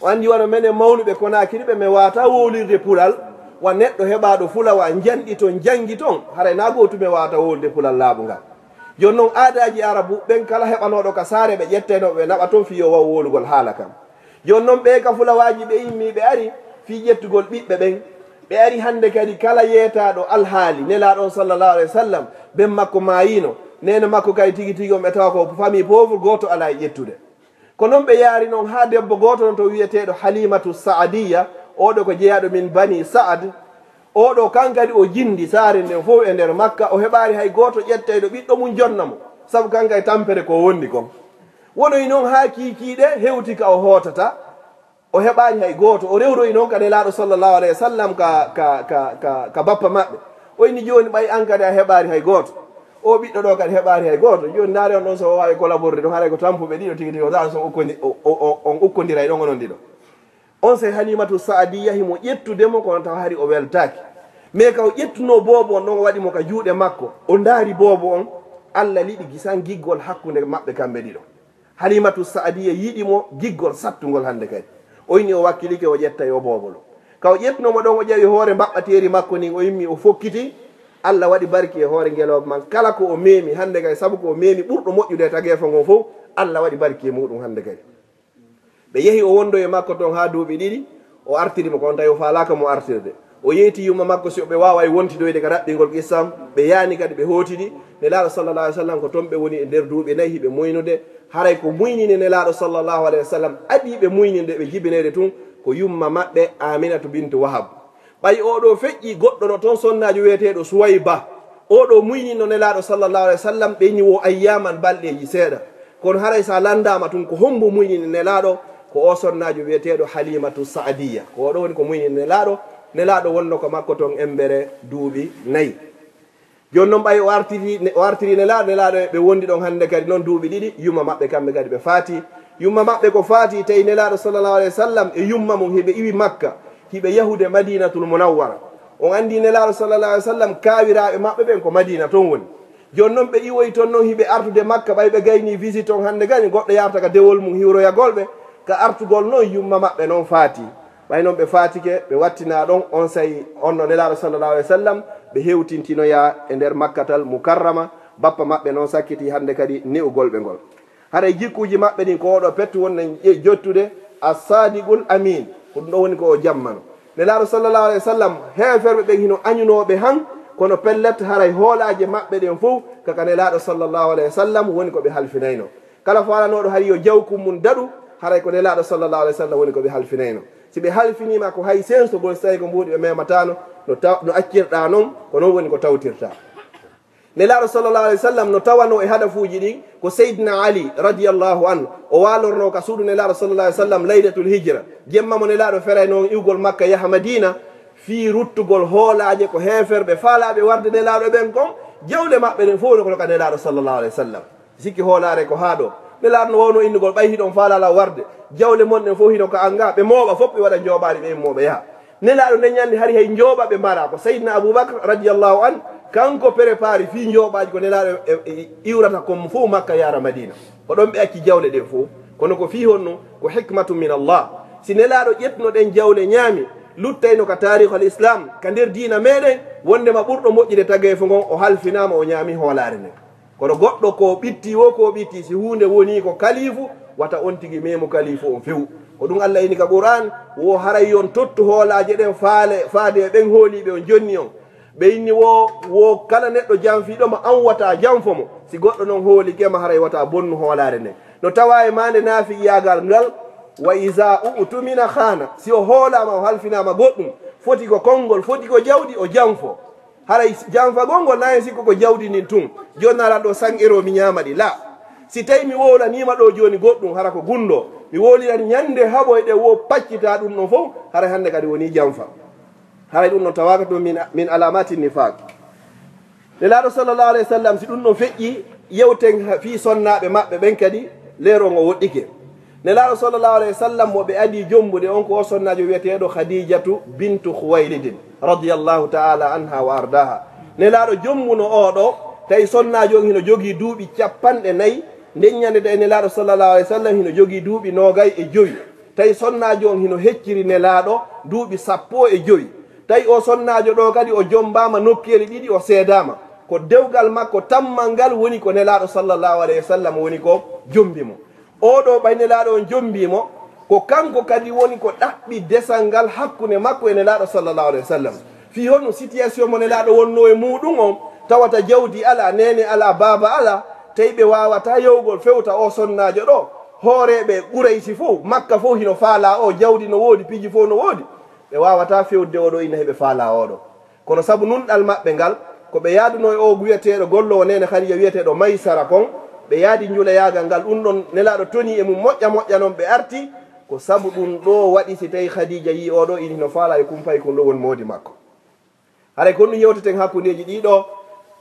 O anndi wano menen mawnuɓe Konaakiri ɓe, men waawataa wowlirde pular, wa neɗɗo heɓaaɗo fulawa, njanɗi ton, janngi ton, haray naa gootu men waawataa wowlude pular laaɓungal. Jooni non, aadaaji Aarabu ɓen, kala heɓanooɗo ka saare, ɓe ƴettayno ɓe naɓa ton fii yo waawu wowlugol haala kan. Jooni non, ɓee ka fulawaaji ɓe immii, ɓe ari fii ƴettugol ɓiɓɓe ɓen. Ɓe ari hannde kadi, kala yeetaaɗo alhaali Nelaaɗo on sallallahu alayhi wa sallam, ben makko maayiino, neene makko kadi tigi tigi on ɓe tawa ko famille pauvre, gooto alaa e ƴettude. Ko non ɓe yaari non haa debbo gooto non to wi'eteeɗo Halimatu Sa'adiyya, oo ɗoo ko jeyaaɗo min Bani Sa'ad. Oo ɗoo kan kadi o jindi saare nden fow e nder Makka, o heɓaali hay gooto ƴettayɗo ɓiɗɗo mum jonna mo, sabu kan kay tampere ko wondi kon. Wonoyi non haa kiikiiɗe hewti ka o hootata, o heɓaali hay gooto. O rewroyi non ka Nelaaɗo sallallahu alayhi wa sallam ka, ka, ka, ka, ka bappa maɓɓe. O inni, "Jooni ɓay an kadi a heɓaali hay gooto. Oo ɓiɗɗo ɗoo kadi heɓaali hay gooto. Jooni ndaare on ɗon so o waawi collaborde ɗon, haray ko tampuɓe ɗiɗo tigi tigi, on ndaara so ukkondi-, o, o, o, on ukkondiray ɗon onon ɗiɗo." Onsay Halimatu Sa'adiyya himo ƴettude mo, kono tawa hari o weltaaki. Mais ka o ƴettunoo boobo on ɗon, o waɗi mo ka juuɗe makko, o ndaari boobo on, Alla liɓi gisan giggol hakkunde maɓɓe kamɓe ɗiɗo. Halimatu Sa'adiyya yiɗi mo giggol sattungol hannde kadi. O inni o wakkilike o ƴetta yo boobo ɗo. Ka o ƴettunoo mo ɗon, o ƴawi hoore mbaɓɓateeri makko ndin, o immi o fokkiti. Alla waɗi barki e hoore ngelooba man. Kala ko o meemi hannde kadi, sabu ko o meemi ɓurɗo moƴƴude e tageefo ngon fow, Alla waɗi barki e muɗum hannde kadi. Ɓe yehi, o wondo e makko ton haa duuɓi ɗiɗi, o artiri mo, kono tawi o faalaaka mo artirde. O yeyti yumma makko si ɓe waaway wontidoyde ka raɓɓingol qissa on, ɓe yaani kadi ɓe hootidi. Nelaaɗo sallallahu alaihi wasallam ko ton ɓe woni e nder duuɓi nayi hiɓe moynude. Haray ko muynini Nelaaɗo sallallahu alaihi wasallam adii ɓe muyninde ɓe jibineyde tun ko yumma maɓɓe Aminatu bintu Wahab. Ɓay oo ɗoo feƴƴii goɗɗo no ton sonnaajo wi'eteeɗo Suwayba. Oo ɗoo muyninno Nelaaɗo sallallahu alaihi wasallam ɓeyni wo ayyaman balɗeeji seeɗa. Kono haray sa lanndaama tun ko hombo muynini Nelaaɗo, ko oo sonnaajo wi'eteeɗo Halimatu Sa'adiyya. Ko oo ɗoo woni ko muynini Nelaaɗo. Nelaaɗo wonno ko makko ton embere duuɓi nayi. Jooni non ɓay o artiri, o artiri Nelaaɗo, Nelaaɗo e ɓe wondi ɗon hannde kadi non duuɓi ɗiɗi, yumma maɓɓe kamɓe kadi ɓe faati. Yumma maɓɓe ko faati, tawi Nelaaɗo sallallahu alaihi wasallam e yumma mum hiɓe iwi Makka, hiɓe yahude Madinatul Munawwara. On anndi Nelaaɗo sallallahu alaihi wasallam kaawiraaɓe maɓɓe ɓen ko Madina ton woni. Jooni non ɓe iwoyi ton non hiɓe artude Makka, ɓay ɓe gaynii visite on hannde kadi, goɗɗo yarta ka dewol mum hiwroyagol ɓe, ka artugol non yumma maɓɓe non faati. Ɓay non ɓe faatike, ɓe wattinaa ɗon, onsay on no Nelaaɗo sallallahu alaihi wasallam ɓe hewtintinoyaa e nder Makkatal Mukarrama, bappa maɓɓe non sakkiti hannde kadi ne'ugol ɓe ngol. Haray jikkuuji maɓɓe ɗin ko oo ɗoo pettu wonno e jottude, as-sadiqul amin, ko ɗum ɗoo woni ko o jammano. Nelaaɗo sallallahu alaihi wasallam, heeferɓe ɓen hino añunoo ɓe han, kono pellet haray hoolaaje maɓɓe ɗen fow, ka ka Nelaaɗo sallallahu alaihi wasallam woni ko ɓe halfinaynoo. Kala faalanooɗo hari yo jawkun mun daɗu, haray ko Nelaaɗo sallallahu alaihi wasallam woni ko ɓe halfinaynoo. Si ɓe halfiniima ko hay sensogol, si tawi ko mbuuɗi ɓe memataano, no taw-, no accirɗaa non, ko non woni ko tawtirtaa. Nelaaɗo sallallahu alaihi wasallam no tawanoo e hadafuuji ɗin, ko Seydina Ali radiyallahu anhu, o waalornoo ka suudu Nelaaɗo sallallahu alaihi wasallam laylatul hijra, jemma mo Nelaaɗo feraynoo iwgol Makka yaha Madina, fii ruttugol hoolaaje ko heeferɓe faalaaɓe warde Nelaaɗo ɓen kon, jawle maɓɓe ɗen fow no kono ka Nelaaɗo sallallahu alaihi wasallam. Sikki hoolaare ko haa ɗoo. Nelaaɗo no waawno innugol, ɓay hiɗon faalaa lan warde, jawle mon ɗen fow hino ka an gaa, ɓe mooɓa fow, ɓe waɗa njooɓaali, ɓe immoo ɓe yaha. Nelaaɗo nden ñannde hari hay njooɓa ɓe maraa. Ko Seydina Abubakar radiyallahu anhu, kanko prépare fii njooɓaaji ko Nelaaɗo e, e, iwrata kon fow Makka yaara Madina. Ko ɗon ɓe acci jawle ɗen fow. Kono ko fii honno? Ko hikmatu min Allah. Si Nelaaɗo ƴettuno ɗen jawle ñaami, luttayno ka taarikhul Islam, ka nder diina meɗen, wondema ɓurɗo moƴƴude tageefo ngon, o halfinaama, o ñaami hoolaare nden. Kono goɗɗo ko ɓitti wo ko ɓitti, si huunde wonii ko kalifu, wata on tigi meemu kalifu on few. Ko ɗum Allah inni ka Qur'an, wo haray yo on tottu hoolaaje ɗen faale, faade e ɓen hooliiɓe on jonni on. Ɓe inni wo, wo kala neɗɗo janfiiɗo ma, an wata janfo mo. Si goɗɗo non hoolike ma, haray wata bonnu hoolaare nden. No tawa e maande naafiqiyaagal ngal, "Wa iza u'tumina khana." Si o hoolaama, o halfinaama goɗɗum, foti ko konngol, foti ko jawdi, o janfo. Haray janfagol ngol na en sikku ko jawdi ndin tun. Jooni aran ɗo san euro mi ñaama ɗi. La. Si tawi mi wowlaniima ɗo jooni goɗɗum, hara ko gunndo. Mi wowliran ñande haɓoyɗe wo paccita ɗum ɗon fof, haray hannde kadi woni janfa. Haray ɗum ɗon tawaaka ɗum min, min alamati nifaq. Nelaaɗo sallallahu alayhi wa sallam, si ɗum ɗon feƴƴi, yewten ha, fii sonnaaɓe maɓɓe ɓen kadi, leero ngo woɗɗike. Nelaaɗo sallallahu alayhi wa sallam, mo ɓe adii jombude on ko o sonnaajo wiyeteeɗo Khadijatu bintu Khuwaylidin, radiyallahu ta'ala anha wa ardaha. Nelaaɗo jombuno oo ɗo, tawi sonnaajo on hino jogii duuɓi capanɗe nayi, nden ñande tawi Nelaaɗo sallallahu alayhi wa sallam hino jogii duuɓi noogay e jowi. Tawi sonnaajo on hino hecciri Nelaaɗo duuɓi sappo e jowi. Tawi o sonnaajo ɗo kadi o jombaama nokkeeli ɗiɗi, o seedaama. Ko dewgal makko tammal ngal woni ko Nelaaɗo sallallahu alayhi wa sallam woni ko jombi mo. Oo ɗo ɓay Nelaaɗo on jombii mo, ko kanko kadi woni ko ɗaɓɓi desal ngal hakkunde makko e Nelaaɗo sallallahu alayhi wa sallam. Fii honno situation mo Nelaaɗo wonnoo e muuɗum on, tawata jawdi alaa, neene alaa, baaba alaa, tawi ɓe waawataa yewgol fewta o sonnaajo ɗo, hooreeɓe Quraysi fof, Makka fof hino faalaa o, jawdi no woodi, piiji fof no woodi, ɓe waawataa fewde oo ɗo ina heɓe faalaa oo ɗo. Kono sabu nunɗal maɓɓe ngal, ko ɓe yaadunoo e oo wiyeteeɗo golloowo neene Khadija wiyeteeɗo Maysara kon, ɓe yaadi njuleyaagal ngal. Ɗum ɗon Nelaaɗo tonii e mum moƴƴa moƴƴa non ɓe arti, ko sabu ɗum ɗo waɗi si tawi Khadija yii oo ɗo ina hino faalaa e kumpay kon ɗo woni moodi makko. Haray ko ɗum yewteten hakkundeeji ɗii ɗo,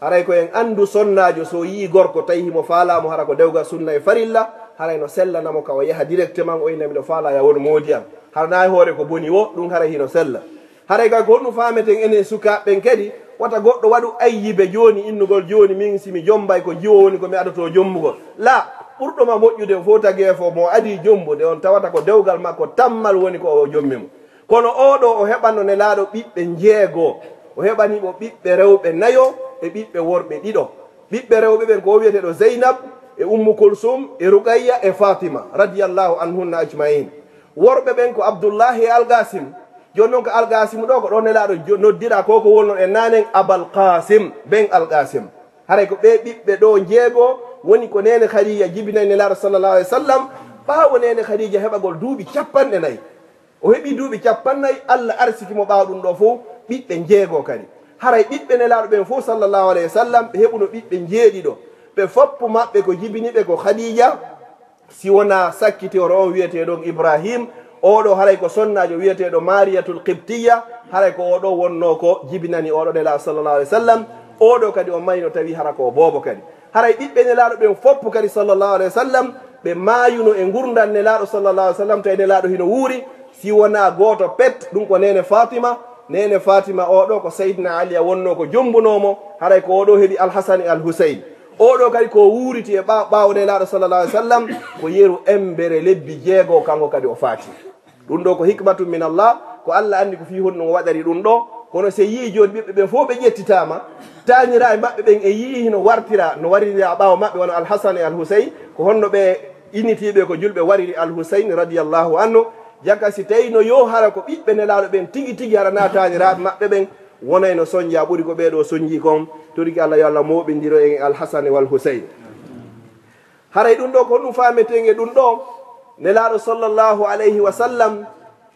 haray ko en anndu sonnaajo so yii gorko tawi himo faalaa mo hara ko dewgal sunna e farilla, haray no sellana mo ka o yaha directement o ina miɗo faalaa ya won moodi am. Hara na e hoore ko boni wo, ɗum haray hino sella. Haray kay ko honɗum faameten enen sukaaɓe ɓen kadi, wata goɗɗo waɗu ayyibe jooni, innugol jooni, min si mi jombay ko jiwo woni ko mi adotoo jombugol. La, ɓurɗo ma moƴƴude fof tageefo mo adii jombude on tawata ko dewgal makko tammal woni ko o jommi mo. Kono oo ɗo o heɓano Nelaaɗo ɓiɓɓe njeego, o heɓani mo ɓiɓɓe rewɓe nayo e ɓiɓɓe worɓe ɗiɗo. Ɓiɓɓe rewɓe ɓen ko o wiyeteeɗo Zeynab e Ummu Kulsum e Ruqayya e Fatima, radiyallahu anhunna ajma'in. Worɓe ɓen ko Abdullahi e Alqasim. Jooni non ko Alqasim ɗo, ko ɗo Nelaaɗo jo-, noddira ko ko wonno e naanen Abal Qasim, ben Alqasim. Haray ko ɓee ɓiɓɓe ɗo njeego woni ko neene Khadija jibinay Nelaaɗo sallallahu alayhi wa sallam, ɓaawo neene Khadija heɓagol duuɓi capanɗe nayi. O heɓi duuɓi capannay, Allah arsiki mo ɓaawo ɗum ɗo fof ɓiɓɓe njeego kadi. Haray ɓiɓɓe Nelaaɗo ɓen fof sallallahu alayhi wa sallam ɓe heɓuno ɓiɓɓe njeeɗiɗo. Ɓe foppu maɓɓe ko jibini ɓe ko Khadija, si wonaa sakkitoro on wiyeteeɗo on Ibrahim, oo ɗo haray ko sonnaajo wiyeteeɗo Mariyatul Qibtiyya, haray ko oo ɗo wonnoo ko jibinani oo ɗo Nelaaɗo sallallahu alayhi wa sallam. Oo ɗo kadi o mayno tawi hara ko o boobo kadi. Haray ɓiɓɓe Nelaaɗo ɓen foppu kadi sallallahu alayhi wa sallam, ɓe maayuno e ngurndan Nelaaɗo sallallahu alayhi wa sallam, tawi Nelaaɗo hino wuuri, si wonaa gooto pet, ɗum ko neene Fatima. Neene Fatima oo ɗo ko Sayyidina Ali a wonnoo ko jombunoo mo, haray ko oo ɗo heɓi Alhasan e Alhusayn. Oo ɗo kadi ko wuuriti e ɓa-, ɓaawo Nelaaɗo sallallahu alayhi wa sallam, ko yeru embere lebbi jeego, kanko kadi o faati. Ɗum ɗo ko hikmatun min Allah, ko Allah anndi ko fii honɗum o waɗari ɗum ɗo. Kono si yii jooni ɓiɓɓe ɓen fof ɓe ƴettitaama, taaniraaɓe maɓɓe ɓen e yii hino wartira, no warira ɓaawo maɓɓe wano Alhasan e Alhusayn, ko honno ɓe innitiiɓe ko julɓe wariri Alhusayn radiyallahu anhu. Jaka si tawi no yo hara ko ɓiɓɓe Nelaaɗo ɓen tigi tigi hara na taaniraaɓe maɓɓe ɓen, wonay no sonja ɓuri ko ɓee ɗo sonji kon. Toriki Allah yo Allah mooɓindiro en e Alhasan wal Husayn. Haray ɗum ɗo ko honɗum faameten e ɗum ɗo? Nelaaɗo sallallahu alayhi wa sallam,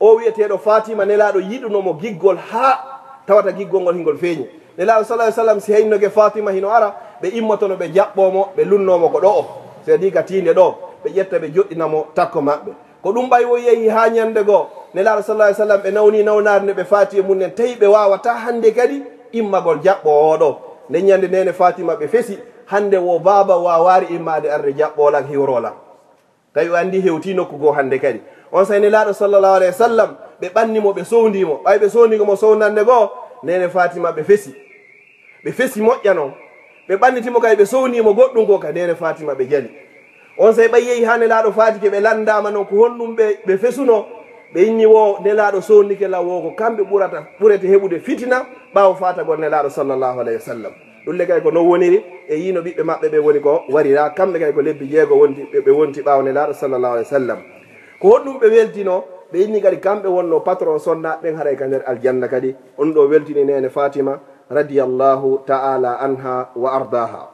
o wiyeteeɗo Fatima, Nelaaɗo yiɗuno mo giggol haa tawata giggol ngol hingol feeñi. Nelaaɗo sallallahu alayhi wa sallam, si haynoke Fatima hino ara, ɓe immotono ɓe jaɓɓoo mo, ɓe lunnoo mo ko ɗo o. C'est-à-dire ka tiinde ɗo, ɓe ƴetta ɓe joɗɗina mo takko maɓɓe. Ko ɗum ɓay o yehi haa ñande goo, Nelaaɗo sallallahu alayhi wa sallam, ɓe nawni nawnaare nde ɓe faati e mum nden, tawi ɓe waawataa hannde kadi immagol jaɓɓoo oo ɗo. Nde ñande neene Fatima ɓe fesi, hannde wo baaba waawaari immaade arde jaɓɓoo lan, hiwroo lan. Tawi o anndi hewtii nokku goo hannde kadi. Onsay Nelaaɗo sallallahu alayhi wa sallam, ɓe ɓanni mo, ɓe sowndii mo. Ɓay ɓe sowndii mo sownannde goo, neene Fatima ɓe fesi. Ɓe fesi moƴƴa non. Ɓe ɓanniti mo kay, ɓe sowndii mo goɗɗum ko ka neene Fatima ɓe jali. Onsay ɓay yehi haa Nelaaɗo faatike, ɓe lanndaama non ko honɗum ɓe, ɓe fesuno. Ɓe inni wo Nelaaɗo sowndike lan wo ko kamɓe ɓurata, ɓurete heɓude fitina ɓaawo faatagol Nelaaɗo sallallahu alayhi wa sallam. Ɗum le kay ko non woniri, e yiino ɓiɓɓe maɓɓe ɓe woni ko warira, kamɓe kay ko lebbi jeego wonti, ɓe, ɓe wonti ɓaawo Nelaaɗo sallallahu alayhi wa sallam. Ko honɗum ɓe weltino? Ɓe inni kadi kamɓe wonno patron sonnaaɓe ɓen haray ka nder aljanna kadi. On ɗo weltini neene Fatima radiyallahu ta'ala anha wa ardaha.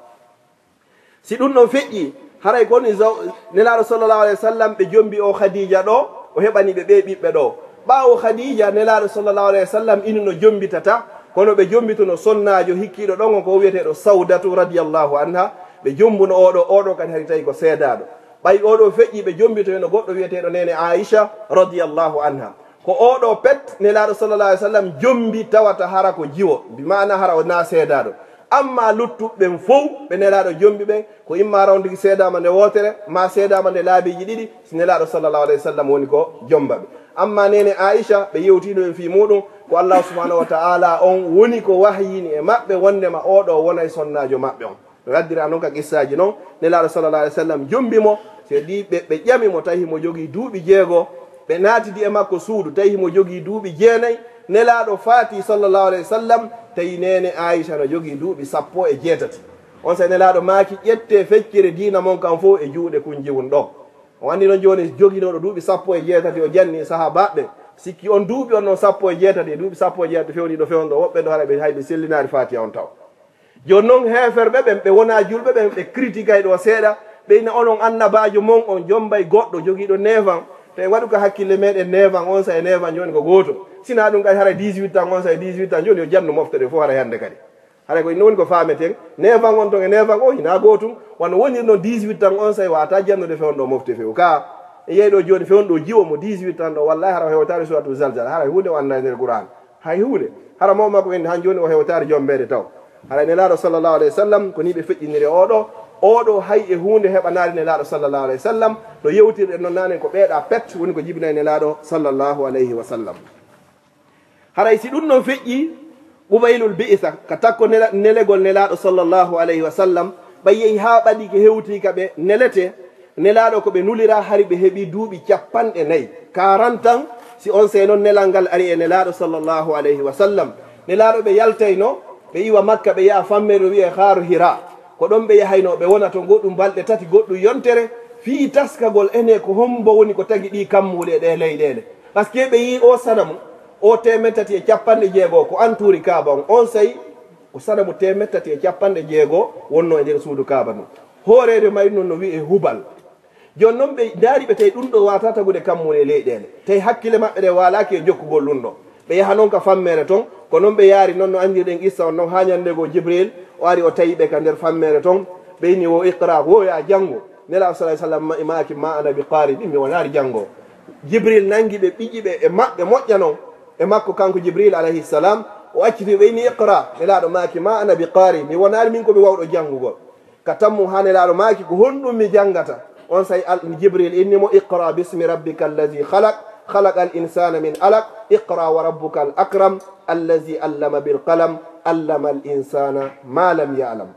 Si ɗum ɗon feƴƴi, haray ko woni zaw-, Nelaaɗo sallallahu alayhi wa sallam ɓe jombi o Khadija ɗo, o heɓani ɓe ɓee ɓiɓɓe ɗo. Ɓaawo Khadija, Nelaaɗo sallallahu alayhi wa sallam inino jombitata, kono ɓe jombituno sonnaajo hikkiiɗo ɗon on ko wi'eteeɗo Sawdatu radiyallahu anha, ɓe jombuno oɗo, oɗo kadi hari tawi ko seedaaɗo. Ɓay oɗo feƴƴi ɓe jombitoyno goɗɗo wi'eteeɗo neene Aisha radiyallahu anha. Ko oɗo pet Nelaaɗo sallallahu alayhi wa sallam jombi tawata hara ko jiwo, bi maana hara o na seedaaɗo. Amma luttuɓe ɓen fow ɓe Nelaaɗo jombi ɓen, ko imma rawndigi seedaama nde wootere, ma seedaama nde laabiiji ɗiɗi, si Nelaaɗo sallallahu alayhi wa sallam woni ko jomba ɓe. Amma neene Aisha ɓe yewtino en fii muuɗum, ko Allah subhanahu wa ta'ala on woni ko wahyini e maɓɓe wondema oɗo wonay sonnaajo maɓɓe on. Ɓe waddira non ka qissaaji non, Nelaaɗo sallallahu alayhi wa sallam jombi mo, si ɗi ɓe, ɓe ƴami mo tawi himo jogii duuɓi jeego, ɓe naatidi e makko suudu, tawi himo jogii duuɓi jeenay, Nelaaɗo faati sallallahu alayhi wa sallam, tawi neene Aisha no jogii duuɓi sappo e jeetati. On saa'i Nelaaɗo maaki, ƴettee feccere diina mon kan fow e juuɗe kun jiwun ɗo. O anndi non jooni joginooɗo duuɓi sappo e jeetati, o janni sahaabaaɓe, sikki on duuɓi on non sappo e jeetati, e duuɓi sappo e jeetati fewniiɗo fewndo, woɓɓe ɗo hara ɓe hay ɓe sellinaari Faatiha on taw. Jooni non heeferɓe ɓen, ɓe wonaa julɓe ɓen, ɓe critikay ɗo seeɗa, ɓe ina onon annabaajo mon on jombay goɗɗo jogiiɗo neuf ans, to en waɗu ka hakkille meɗen neuf ans on saa'i neuf ans jooni ko gooto. Sinaa ɗum kadi haray dix-huit ans on saa'i dix-huit ans jooni yo jannu mofte ɗe fof haray hannde kadi. Haray ko ɗum woni ko faameten, neuf ans on ton e neuf ans o hinaa gootum, wano woniri non dix-huit ans on saa'i waawataa jannude fewndo mofte few. Ka, e yehi ɗo jooni fewndo jiwo mo dix-huit ans ɗo, wallahi hara o hewtaali suratu Zalzala, haray huunde o anndaa e nder Qur'an. Hay huunde. Hara mawɓe makko en han jooni o hewtaali jombeede taw. Haray Nelaaɗo sallallahu alayhi wa sallam, ko nii ɓe feƴƴiniri oɗo, oɗo hay e huunde heɓanaali Nelaaɗo sallallahu alayhi wa sallam, no yewtirɗen non naane ko ɓeeɗa pet woni ko jibinay Nelaaɗo sallallahu alayhi wa sallam. Haray si ɗum non feƴƴi, qubaylul bi'sa, ka takko nela-, nelegol Nelaaɗo sallallahu alayhi wa sallam, ɓay yehi haa ɓadike hewti ka ɓe nelete, Nelaaɗo ko ɓe nulira hari ɓe heɓi duuɓi cappanɗe nayi, quarante ans, si on sey non nelal ngal ari e Nelaaɗo sallallahu alayhi wa sallam. Nelaaɗo ɓe yaltayno, ɓe iwa Makka, ɓe yaha fammeere wi'e Haaru Hira. Ko ɗon ɓe yahayno, ɓe wona ton goɗɗum balɗe tati, goɗɗum yontere, fii taskagol ene ko hombo woni ko tagi ɗii kammuuli e ɗee leyɗeele. Parce que ɓe yii o sanamu, o teemeɗɗe tati e cappanɗe jeego ko antuuri Kaaba on, on sey ko sanamu teemeɗɗe tati e cappanɗe jeego wonno e nder suudu Kaaba ndun. Hooreejo mayru non no wi'e Hubal. Jooni non ɓe ndaari ɓe tawi ɗum ɗo waawataa tagude kammuuli e leyɗeele. Tawi hakkille maɓɓe ɗe waalaaki e jokkugol ɗum ɗo. Ɓe yaha non ka fammeere ton, ko non ɓe yaari non no anndirɗen qissa on non haa ñannde goo Jibril o ari o tawi ɓe ka nder fammeere ton. Ɓe inni wo iqra, wo yaa janngu. Nelaaɗo sallallahu alayhi wa sallam ma-, maaki ma ana bi qaari, ɗin mi wonaari janngoo. Jibril nangi ɓe, ɓiƴi ɓe e maɓɓe moƴƴa non e makko kanko Jibril alayhi salam. O acciti ɓe inni iqra. Nelaaɗo maaki ma ana bi qaari, mi wonaari min ko mi wawɗo janngugol. Ka tammu haa Nelaaɗo maaki ko honɗum mi janngata? On saa'i al-, Jibril inni mo iqra bismi rabbika allazi khalaq, khalaqal insana min alaq, iqra wa rabbuka al akram, allazi allama bil qalam, allama al insana ma lam ya'lam.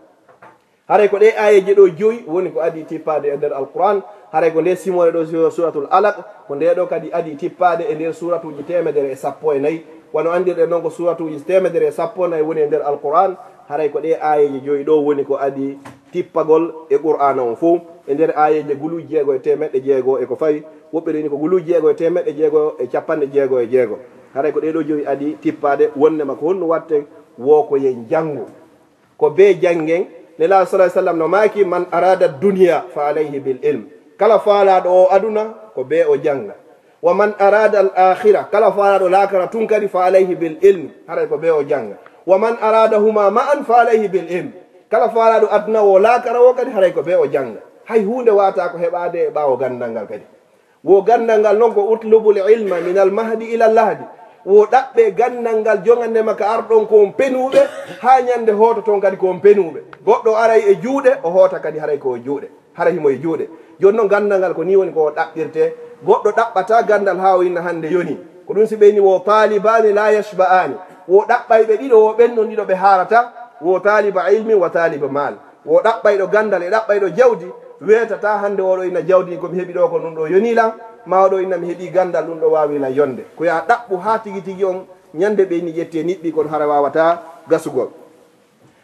Haray ko ɗee aayeeje ɗo joyi woni ko adii tippaade e nder Alqur'an. Haray ko nde simoore ɗo su-, suratul Alaq, ko nde ɗo kadi adii tippaade e nder suratuuji teemedere e sappo e nayi. Wano anndirɗen non ko suratuuji teemedere e sappo e nayi woni e nder Alqur'an. Haray ko ɗee aayeeje joyi ɗo woni ko adii tippagol e Qur'aana on fow. E nder aayeeje guluuji jeego e teemeɗɗe jeego e ko fawi, woɓɓe ɗo inni ko guluuji jeego e teemeɗɗe jeego e cappanɗe jeego e jeego. Haray ko ɗee ɗo joyi adii tippaade wonnema ko honno watten wo ko yen janngu. Ko bee janngen, Nelaaɗo sallallahu alayhi wa sallam no maaki, man arada dunya fa alayhi bil ilm. Kala faalaaɗo o aduna, ko bee o jannga. Wa man arada al akhira, kala faalaaɗo laakara tun kadi, fa alayhi bil ilm, haray ko bee o jannga. Wa man arada huma ma'an fa alayhi bil ilm. Kala faalaaɗo aduna o laakara o kadi, haray ko bee o jannga. Hay huunde waawataa ko heɓaade e ɓaawo ganndal ngal kadi. Wo ganndal ngal non ko utlubul ilma min al mahdi ila al lahdi. Wo ɗaɓɓee ganndal ngal jongannde ma ka arɗon ko on penuuɓe, haa ñannde hoototon kadi ko on penuuɓe. Goɗɗo aray e juuɗe, o hoota kadi haray ko o juuɗe. Haray himo e juuɗe. Jooni non ganndal ngal ko nii woni ko o ɗaɓɓirtee. Goɗɗo ɗaɓɓataa ganndal haa o inna hannde yonii. Ko ɗum si ɓe inni wo taalibaani laa yashba'aani. Wo ɗaɓɓayɓe ɗiɗo, wo ɓen non ɗiɗo ɓe haarataa. Wo taaliba ilmi wa taaliba maal. Wo ɗaɓɓayɗo ganndal e ɗaɓɓayɗo jawdi, weetataa hannde oɗo inna jawdi ko mi heɓi ɗo ko ɗum ɗo yonii lan, ma oɗo inna mi heɓi ganndal ɗum ɗo waawi lan yonde. Ko yaa ɗaɓɓu haa tigi tigi on ñannde ɓe inni ƴettee niɓɓi kon hara waawataa gasugol.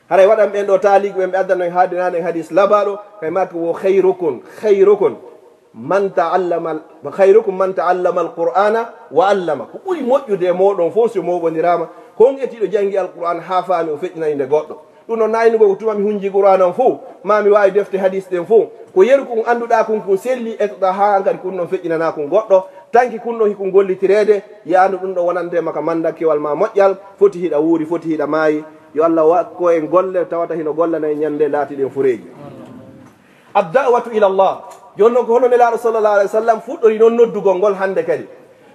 Haray waɗan ɓen ɗo taaliigu ɓen ɓe addanno en haalde naane en hadiis labaaɗo, kay maaki wo khayrukum, khayrukum. Man ta'allama, khayrukum man ta'allama al-Qur'ana wa allama. Ko ɓuri moƴƴude e mooɗon fof, si o mooɓondiraama, ko on etiiɗo janngi Alqur'aan haa faami, o feƴƴinani nde goɗɗo. Ɗum noon, naaynugo ko tuma mi hunji Qur'aan on fof, ma mi waawi defte hadiis ɗen fof. Ko yeru kun annduɗaa kun, kun selli, etoɗaa haa hankadi kun ɗon feƴƴinanaa kun goɗɗo. Tanki kun ɗon hikun gollitireede, yaandu ɗum ɗo wonante maka mandakkewal ma moƴƴal, foti hiɗa wuuri, foti hiɗa maayi. Yo Allah wakko en golle tawata hino gollana en ñande laatiɗen fureeji. Ad-da'watu ila Allah. Jooni noon, ko hono Nelaaɗo sallallahu alaihi wasallam fuɗɗori noon noddugol ngol hannde kadi.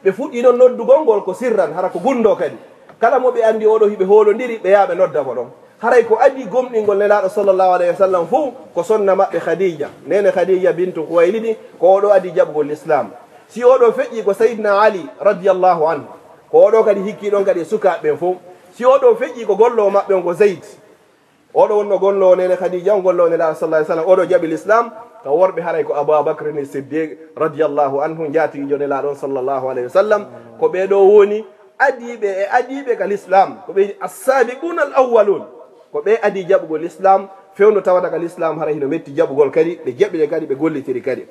Ɓe fuɗɗi noon noddugol ngol ko sirran, hara ko gunndoo kadi. Kala mo ɓe anndi oɗo hiɓe hoolondiri, ɓe yaa ɓe nodda mo ɗon. Haray ko adii gomɗingol Nelaaɗo sallallahu alaihi wasallam fof ko sonna maɓɓe Khadija. Neene Khadija bintu Khuwaylidi, ko oɗo adii jaɓugol Lislaam. Si oɗo feƴƴi ko Sayyidina Ali radiyallahu anhu, ko oɗo kadi hikkii ɗon kadi e sukaaɓe ɓen fof. Si oɗo feƴƴi ko golloowo maɓɓe on ko Zayd. Oɗo wonno golloowo neene Khadija, on golloowo Nelaaɗo sallallahu alaihi wasallam, oɗo jaɓi Lislaam. Ka worɓe haray ko Abu Bakr ni Siddiq radiyallahu anhu, njaatigiijo Nelaaɗo on sallallahu alaihi wasallam. Ko ɓee ɗoo woni adiiɓe e adiiɓe ka Lislaam, ko ɓe as-sabiquna al-awwalun. Ko ɓe adii jaɓugol Lislaam, fewndo tawata ka Lislaam haray hino metti jaɓugol kadi, ɓe jaɓi ɗe kadi, ɓe gollitiri kadi.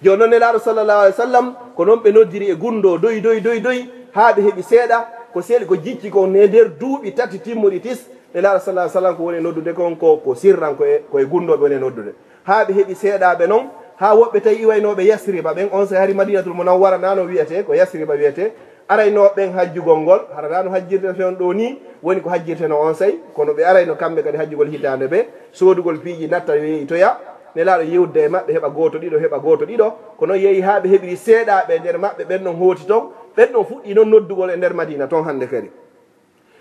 Jooni noon Nelaaɗo sallallahu alaihi wasallam, ko noon ɓe noddiri e gunndoo doy, doy, doy, doy, haa ɓe heɓi seeɗa, ko seeɗa ko jicci kon e nder duuɓi tati timmuɗi tis, Nelaaɗo sallallahu alaihi wasallam ko woni e noddude kon ko, ko sirran, ko e, ko e gunndoo ɓe woni e noddude. Haa ɓe heɓi seeɗaaɓe noon, haa woɓɓe tawi iwaynooɓe Yasriba ɓen, on saa'i hari Madinatul Munawwara nano wiyetee, ko Yasriba wiyetee, araynoo ɓen hajjugol ngol, hara nano hajjirte fewndo ɗoo nii, woni ko hajjirtenoo on saa'i, kono ɓe arayno kamɓe kadi hajjugol hitaande bee, soodugol piiji natta yo yehi toya, Nelaaɗo yewtida e maɓɓe, heɓa gooto ɗiɗo, heɓa gooto ɗiɗo. Ko noon yehi haa ɓe heɓiri seeɗaaɓe e nder maɓɓe, ɓen ɗon hooti ton, ɓen ɗon fuɗɗi noon noddugol e nder Madiina ton hannde kadi.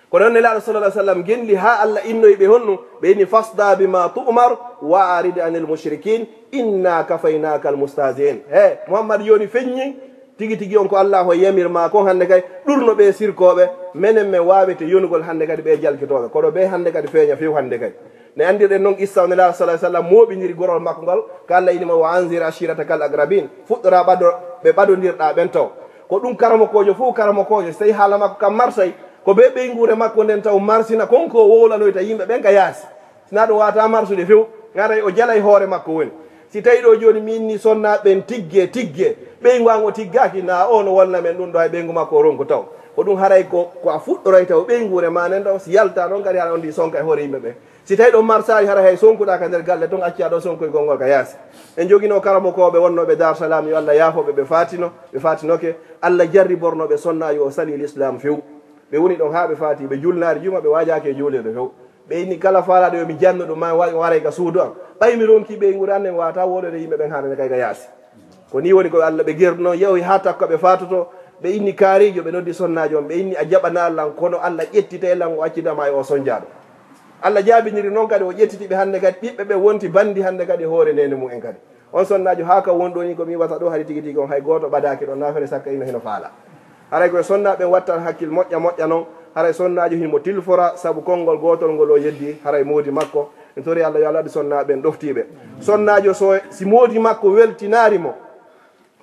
Ko noon Nelaaɗo sallallahu alaihi wasallam genndi haa Allah innoyi ɓe honno, ɓe inni: "Fasda bima tu'mar wa a'rid anil mushrikin, inna kafaynaka al mustahzi'in." He, Muhammad, jooni feññin, tigi tigi on ko Allaahu e yamir maa kon hannde kay, ɗurno ɓee sirkooɓe, menen men waawete yonugol hannde kadi ɓee jalkitooɓe. Kono ɓee hannde kadi feeña few hannde kadi. Ne anndirɗen noon qissa o Nelaaɗo sallallahu alaihi wasallam mooɓindiri gorol makko ngal, ka Allah inni mo: "Wa anzir ashiratakal aqrabin." Fuɗɗoraa ɓado-, ɓe ɓadondirɗaa ɓen taw. Ko ɗum karamokoojo fof karamokoojo, so tawi haala makko kam marsay, ko ɓee ɓeynguure makko nden taw marsina kon ko o wowlanoyta yimɓe ɓen ka yaasi. Sinaa ɗum waawataa marsude few, haray o jalay hoore makko woni. Si tawi ɗoo jooni miin ni sonnaaɓe ɓen tiggee, tiggee, ɓeyngu an o tiggaaki, naa o no wonna men ɗum ɗoo hay ɓeyngu makko o ronku taw. Ko ɗum haray ko, ko a fuɗɗoroyta o ɓeynguure maa nden ɗon, si yaltaa ɗon kadi hara on ndi sonka e hoore yimɓe ɓen. Si tawi ɗon marsaali hara hay sonkuɗaa ka nder galle ton, accaa ɗoo sonkoygol ngol ka yaasi. En joginoo karamokooɓe wonnooɓe Dar Salam, yo Allah yaafo ɓe, ɓe faatino, ɓe faatinoke. Allah jarriborno ɓe sonnaajo o salii Lislaam few. Ɓe woni ɗon haa ɓe faati, ɓe julnaari juma, ɓe waajaaki e juulirde few. Ɓe inni kala faalaaɗo yo mi janno ɗum, ma wa-, waray ka suudu am. Ɓay mi ronki ɓeynguure an, mi waawataa wooɗoyde yimɓe ɓen hannde kay ka yaasi. Ko nii woni ko Allah ɓe gerduno, yehi haa takko ɓe faatoto. Ɓe inni kaariijo, ɓe noddi sonnaajo on, ɓe inni a jaɓanaa lan, kono Allah ƴettitay lan, o accida ma e o sonjaaɗo. Allah jaabiniri noon kadi, o ƴettiti ɓe hannde kadi, ɓiɓɓe ɓe wonti banndi hannde kadi e hoore neene mum en kadi. On sonnaajo haa ka woni ɗoo ni ko mi wi'ata ɗoo, hari tigi tigi on hay gooto ɓadaaki ɗon, naa fere sakka ino hino faala. Haray koye sonnaaɓe ɓen wattan hakkil moƴƴa moƴƴa non, haray sonnaajo himo tilfora sabu konngol gootol ngol o yeddi, haray moodi makko. En tori Allah yo Allah waɗu sonnaaɓe ɓen ɗoftiiɓe. Sonnaajo so, si moodi makko weltinaari mo,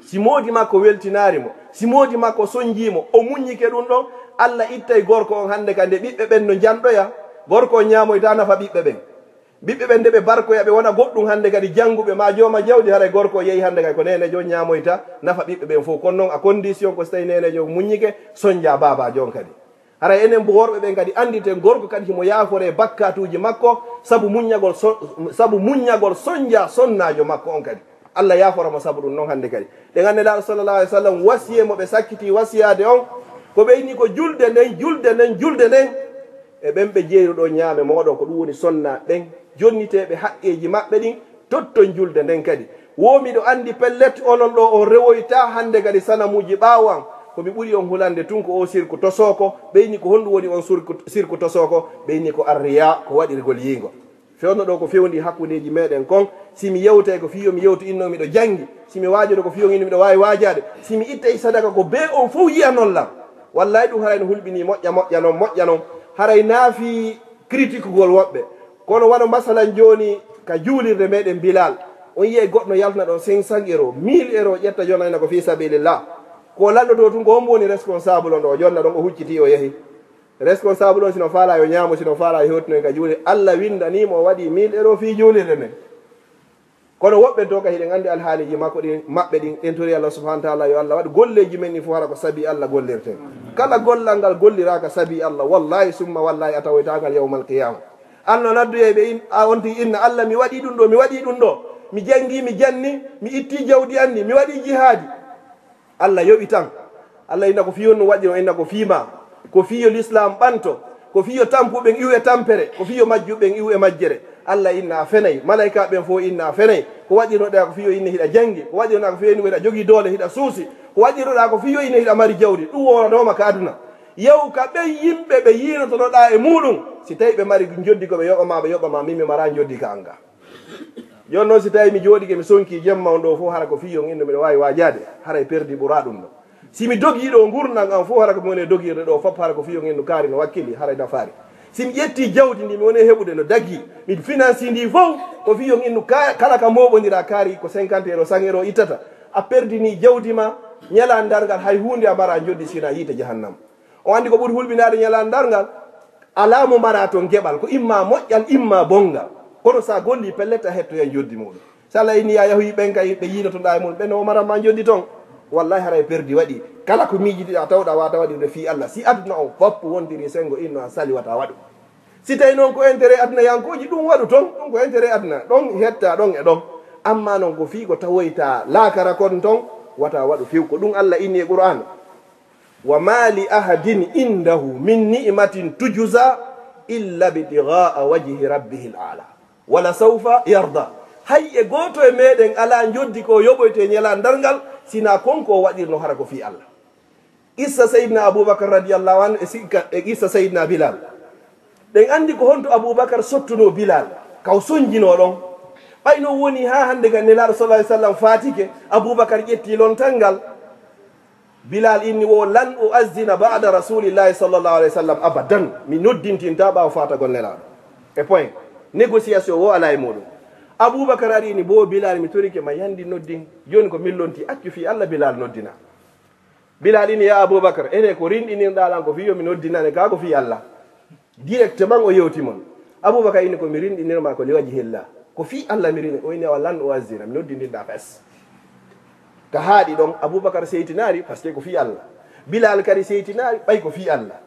si moodi makko weltinaari mo, si moodi makko sonjii mo, o muññike ɗum ɗon, Allah ittay gorko on hannde ka nde ɓiɓɓe ɓen no njanɗoya, gorko on ñaamoyta nafa ɓiɓɓe ɓen. Ɓiɓɓe ɓen nde ɓe barkoya, ɓe wona goɗɗum hannde kadi jannguɓe, ma jooma jawdi, haray gorko o yehi hannde kadi ko neeneejo on ñaamoyta nafa ɓiɓɓe ɓen fof. Kono noon, à condition ko so tawi neeneejo on muññike, sonja baabaajo on kadi. Haray enen bo worɓe ɓen kadi annditen gorko kadi himo yaaforee bakkaatuuji makko sabu muññagol so-, sabu muññagol sonja sonnaajo makko on kadi. Allah yaafora mo sabu ɗum noon hannde kadi. Ɗen anndi Nelaaɗo sallallahu alaihi wasallam wasiyee mo ɓe sakkiti wasiyaade on, ko ɓe inni ko julde nden, julde nden, julde nden. E ɓen ɓe jeeruɗo ñaame mooɗon, ko ɗum woni sonnaaɓe ɓen, jonnitee ɓe haqqeeji maɓɓe ɗin, totton julde nden kadi. Wo miɗo anndi pellet onon ɗoo on rewoytaa hannde kadi sanamuuji ɓaawo an. Ko mi ɓuri on hulande tun ko oo sirku tosooko. Ɓe inni ko honɗum woni on surku, sirku tosooko? Ɓe inni ko arriyaa, ko waɗirgol yiingo. Fewndo ɗoo ko fewndi hakkundeeji meɗen kon. Si mi yewtay ko fii yo mi yewtu inno miɗo janngi. Si mi waajoto ko fii on inno miɗo waawi waajaade. Si mi ittay sadaka ko bee on fof yi'anon lan. Wallahi ɗum haray no hulɓinii moƴƴa moƴƴa non, moƴƴa non. Haray naafii critique gol woɓɓe. Kono wano masalan jooni ka juulirde meɗen Bilal. On yi'ay goɗɗo yaltana ɗon cinq cents euros, mille euros ƴetta jonnayna ko fii sabilillah. Ko lanndotoo tun ko hombo woni responsable on ɗoo, jonna ɗon o huccitii o yehi. Responsable on, sino faalaa yo ñaamo, sino faalaa yo hewtino en ka juulirde, Allah winndanii mo o waɗii mille euros fii juulirde nden. Kono woɓɓe to ka hiɗen anndi alhaaliiji makko ɗin, maɓɓe ɗin, en tori Allah subhanahu wa taala yo Allah waɗ golleeji men ɗin fof hara ko sabi Allah gollirten. Kala gollal ngal golliraaka sabi Allah, wallahi summa wallahi a tawoytaa ngal yawmal qiyama. Allah no naddoyay ɓe in, a on tigi inna Allah mi waɗi ɗum ɗo, mi waɗi ɗum ɗo, mi janngi, mi janni, mi itti jawdi anni, mi waɗi jihaadi. Allah yoɓi tan. Allah inna ko fii honno waɗi, o inna ko fii ma. Ko fii yo l'islam ɓanto. Ko fii yo tampuɓen iwu e tampere. Ko fii yo majjuɓen iwu e majjere. Allah inna a fenay. Malaykaaɓe ɓen fof inna a fenay. Ko waɗirnoɗaa ko fii yo inne hiɗa janngi. Ko waɗirnoɗaa ko fii yo inne hiɗa jogii doole, hiɗa suusi. Ko waɗirnoɗaa ko fii yo inne hiɗa mari jawdi. Ɗum wowlanooma ka aduna. Yahu ka ɓen yimɓe ɓe yiinotonoɗaa e muuɗum. Si tawii ɓe mari njoddi ko ɓe yoɓa ma, ɓe yoɓa ma, min mi maraa njoddi ka an ga. Jooni noon, si tawii mi jooɗike, mi sonki jemma on ɗo fof, hara ko fii on innu miɗo waawi waajaade, haray perdi ɓuraa ɗum ɗo. Si mi dogii ɗo ngurndan an fof, hara ko mi woni e dogirde ɗo fof, hara ko fii on innu kaari no wakkili, haray nafaari. Si mi ƴetti jawdi ndi mi woni e heɓude no dagii, mi finansi ndi fof, ko fii on innu ka-, kala ka mooɓondiraa kaari ko cinquante euro, cent euro ittata, a perdinii jawdi ma, ñalaa darngal hay huunde a maraa njoddi sina yiite jahannama. O anndi ko ɓuri hulɓinaade ñalaa darngal, alaa mo maraa toon geɓal, ko imma moƴƴal, imma bonngal. Kono so a gollii pellet, a hettoyay njoddi muɗum. So Allah inni a yahoyi ɓen kay, ɓe yiinotoɗaa e mum, ɓen o maran ma njoddi toon. Wallahi, haray perdi waɗi. Kala ko miijitiɗaa, tawɗaa wata waɗirde fii Allah. Si aduna on fof wontiri senngo inno a sali wata waɗu. Si tawi noon ko intérêt adunayankooji, ɗum waɗu toon, ɗum ko intérêt aduna. Ɗon hetta, ɗon e ɗon. Amma noon ko fii ko tawoyta laakara kon toon, wata waɗu few. Ko ɗum Allah inni e Qur'aan. Wa ma li ahadin indahu min ni'matin tujza illa bitigaa wajhi rabbihil a'la. Wala sawfa yarda. Hay e gooto e meɗen alaa njoddi ko yoɓoyte ñalaa darngal, sina kon ko waɗirno hara ko fii Allah. Qissa Sayyidina Abubakar radiyallahu anhu e sikka, e qissa Sayyidina Bilal. Ɗen anndi ko honto Abubakar sottuno Bilal, kaw sonjino ɗon. Ɓay no woni haa hannde kan Nelaaɗo sallallahu alaihi wasallam faatike, Abubakar ƴetti lontal ngal. Bilal inni wo lan uazzina ba'da rasulillahi sallallahu alaihi wasallam abadan. Mi noddintinta ɓaawo faatagol Nelaaɗo. E point. Négociation wo alaa e muɗum. Abubakar ari inni bo Bilal mi torike ma yandi noddin. Jooni ko min lonti accu fii Allah Bilal noddina. Bilal inni ya Abubakar, ene ko rinɗinirɗaa lan ko fii yo mi noddinane ka ko fii Allah. Directement o yewti mon. Abubakar inni ko mi rinɗinirma ko li wajhillah. Ko fii Allah mi rini, o inni awa lan uazzina, mi noddintinta fes. Ka haaɗi ɗon, Abubakar seytinaari, parce que ko fii Allah. Bilal kadi seytinaari, ɓay ko fii Allah.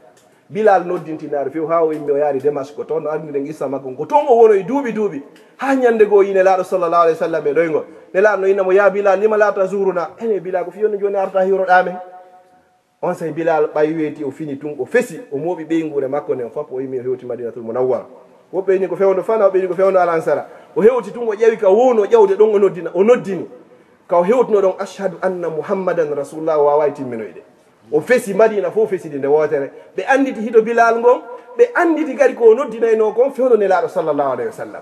Bilal noddintinaari few haa o immi o yaari Damas ko toon, no anndi nden qissa makko, ko toon o wono e duuɓi duuɓi. Haa ñande goo yi Nelaaɗo sallallahu alaihi wasallam e ɗoyngol. Nelaaɗo no inna mo, ya Bilal, lima la tazuruna? Ene Bilal, ko fii honno jooni arta hiwroɗaa men? Onsay Bilal ɓay weeti, o fini tun, o fesi, o mooɓi ɓeynguure makko nden fof, o immi o hewti Madinatul Munawwara. Woɓɓe ini ko fewndo Fana, woɓɓe ini ko fewndo Alansara. O hewti tun, o ƴawi ka wowno ƴawde ɗon, o noddina, o noddini. Ka o hewtuno ɗon, ashhadu anna Muhammadan rasulullah, o waaway timminoyde. O fesi Madina fof, fesidi nde wootere. Ɓe annditi hito Bilal ngon, ɓe annditi kadi ko o noddinayno kon fewndo Nelaaɗo sallallahu alaihi wasallam.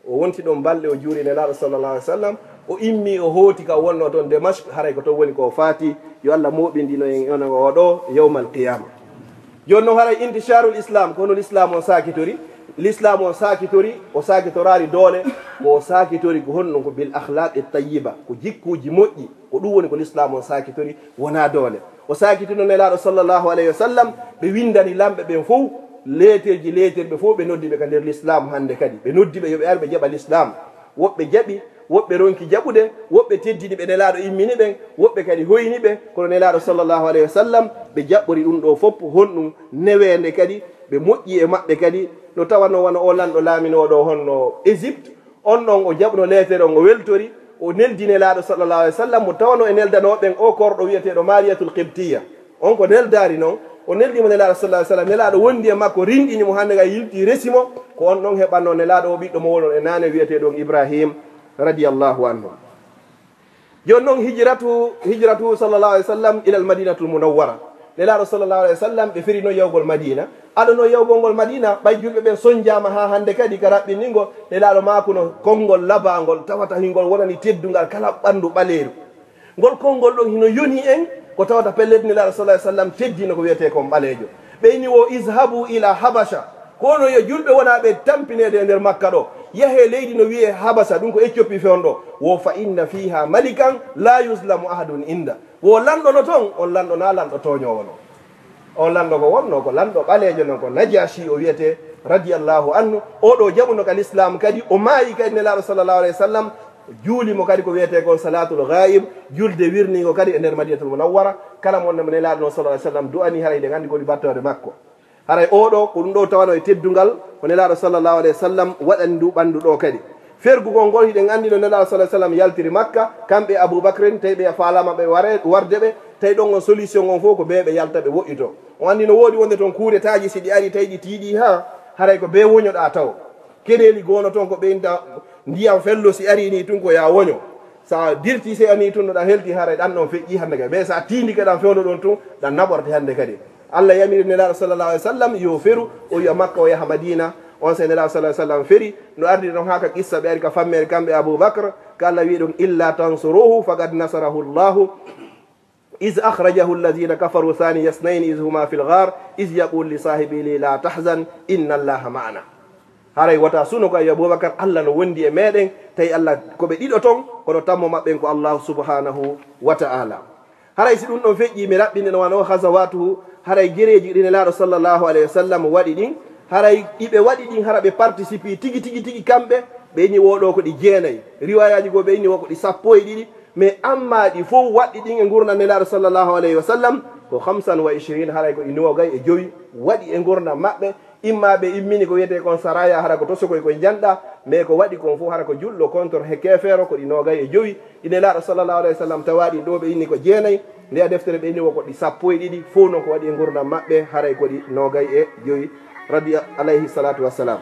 O wonti ɗon balɗe, o juuri Nelaaɗo sallallahu alaihi wasallam. O immi, o hooti ka wonno toon Damashq, haray ko toon woni ko o faati. Yo Allah mooɓindino en onon oo ɗoo yawmal qiyama. Jooni noon haray intisharul Islam, ko hono L'islam on saakitori. L'islam on saakitori, o saakitoraali doole, ko o saakitori ko honno? Ko bil akhlaqi tayyiba, ko jikkuuji moƴƴi. Ko ɗum woni ko L'islam on saakitori, wonaa doole. O saakitino Nelaaɗo sallallahu alaihi wasallam, ɓe windani lamɓe ɓen fof leeterji, leeterɓe fof ɓe noddi ɓe ka nder L'islam hannde kadi. Ɓe noddi ɓe yo ɓe ar ɓe jaɓa L'islam. Woɓɓe jaɓi, woɓɓe ronki jaɓude, woɓɓe teddini ɓe Nelaaɗo immini ɓe, woɓɓe kadi hoyni ɓe. Kono Nelaaɗo sallallahu alaihi wasallam, ɓe jaɓɓori ɗum ɗoo fof honɗum neweende kadi, ɓe moƴƴi e maɓɓe kadi. No tawanoo wano o lanɗo laaminooɗo honno Égypte, on ɗon o jaɓno leetere on, o weltori, o neldi Nelaaɗo sallallahu alaihi wasallam, mo tawanoo e neldanooɓe ɓen o korɗo wi'eteeɗo Mariyatul Qibtiyya. On ko neldaari non, o neldi mo Nelaaɗo sallallahu alaihi wasallam, Nelaaɗo wondi e makko, rinɗini mo hannde ga yilti resi mo, ko on ɗon heɓannoo Nelaaɗo o ɓiɗɗo mo wonoo e naane wi'eteeɗo on Ibrahim radiyallahu anhu. Jooni noon hijratu, hijratu sallallahu alaihi wasallam ilal Madinatul Munawwara. Nelaaɗo sallallahu alaihi wasallam ɓe feri noon yawgol Madina. Ado noon yawgol ngol Madina, ɓay julɓe ɓen sonjaama haa hannde kadi ka raɓɓinningo, Nelaaɗo maakuno konngol labaangol, tawata hingol wonani teddungal kala ɓanndu ɓaleeru. Ngol konngol ɗon hino yoni en, ko tawata pellet Nelaaɗo sallallahu alaihi wasallam teddino ko wiyetee kon ɓaleejo. Ɓe inni wo, izhabu ila Habasha. Kono yo julɓe wona ɓe tampineede e nder Makka ɗo. Yahee leydi no wiyee Habasha, ɗum ko Éthiopie fewndo. Wo fa inna fiha malikan la yuzlamu ahadun inda. Wo lanɗo no ton, on lanɗo na lanɗo tooñoowo non. On lanɗo ko wonno ko lanɗo ɓaleejo non, ko Najashi o wiyetee, Radiyallahu anhu. Oɗo jaɓuno ka l'islam kadi, o maayi kadi nelaaɗo sallallahu alayhi wa sallam juuli mo kadi ko wiyetee kon salatul ghaib, julde wirniingo kadi e nder Madinatul Munawwara. Kala mo nelaaɗo non sallallahu alayhi wa sallam du'ani, haray hiɗen anndi ko woni battoore makko. Haray oɗo, ko ɗum ɗo tawano e teddungal ko nelaaɗo sallallahu alayhi wa sallam waɗani ndu ɓanndu ɗo kadi. Fergugol ngol, hiɗen anndi no nelaaɗo sallallahu alayhi wa sallam yaltiri Makka, kamɓe Abu Bakrin, tawi ɓe faalaama ɓe ware-, warde ɓe, tawi ɗon on solution on fof ko ɓe ɓe yalta ɓe woɗɗito. On anndi no woodi wonde toon kuuretaaji, si ɗi ari tawi ɗi tiiɗi ha, haray ko ɓe woñoɗaa taw. Keneeli goono toon ko ɓe inta ndiyam fello, si ari ni tun ko ya woño. Sa dirti se ani tun no ɗan helti, haray ɗan ɗon feƴƴi hannde kay. Mais sa tiindike ɗan fewndo ɗon tun, ɗan naɓorte hannde kadi. Allah yamiri nelaaɗo sallallahu alayhi wa sallam yo feru, o wi'a Makka o yaha Madina. On se nelaaɗo sallallahu alayhi wa sallam feri, no ardi ɗon haa ka qissa ɓe ari ka fammeere kamɓe Abu Bakr, ka Allah wi'i ɗon, "Illa tansuruhu faqad nasarahu Allahu, iz akhrajahu alladhina kafaru thaniya ithnayni iz huma fil ghar, iz yaqulu li sahibihi la tahzan, inna Allaha ma'ana." Haray wota suno ko, ayo Abubakar, Allah no wondi e meɗen, tawi Allah ko ɓe ɗiɗo ton, kono tammo maɓɓen ko Allah subhanahu wa ta'ala. Haray si ɗum ɗon feƴƴi, mi raɓɓinde no wano ghazawatuhu, haray gereeji ɗi Nelaaɗo sallallahu alayhi wa sallam waɗi ɗin, haray ɗi ɓe waɗi ɗin, hara ɓe participi tigi, tigi, tigi kamɓe, ɓe inni woɗo ko ɗi jeenayi. Riwayaaji goo ɓe inni wo ko ɗi sappo e ɗiɗi, mais amma ɗi fof waɗɗi ɗin e ngurndan Nelaaɗo sallallahu alayhi wa sallam ko khamsan wa ishrin, haray ko ɗi noogay e jowi waɗi e ngurndan maɓɓe. Imma ɓe immini ko wiyetee kon saraya, hara ko tosokoy koye njanɗa, mais ko waɗi kon fof hara ko julɗo contre he keefeero, ko ɗi noogay e jowi. Ɗi Nelaaɗo sallallahu alayhi wa sallam tawa ɗin ɗo ɓe inni ko jeenayi, nde a deftere ɓe inni wo ko ɗi sappo e ɗiɗi, fof noon ko waɗi e ngurndan maɓɓe, haray ko ɗi noogay e jowi, radi alayhi salatu wassalam.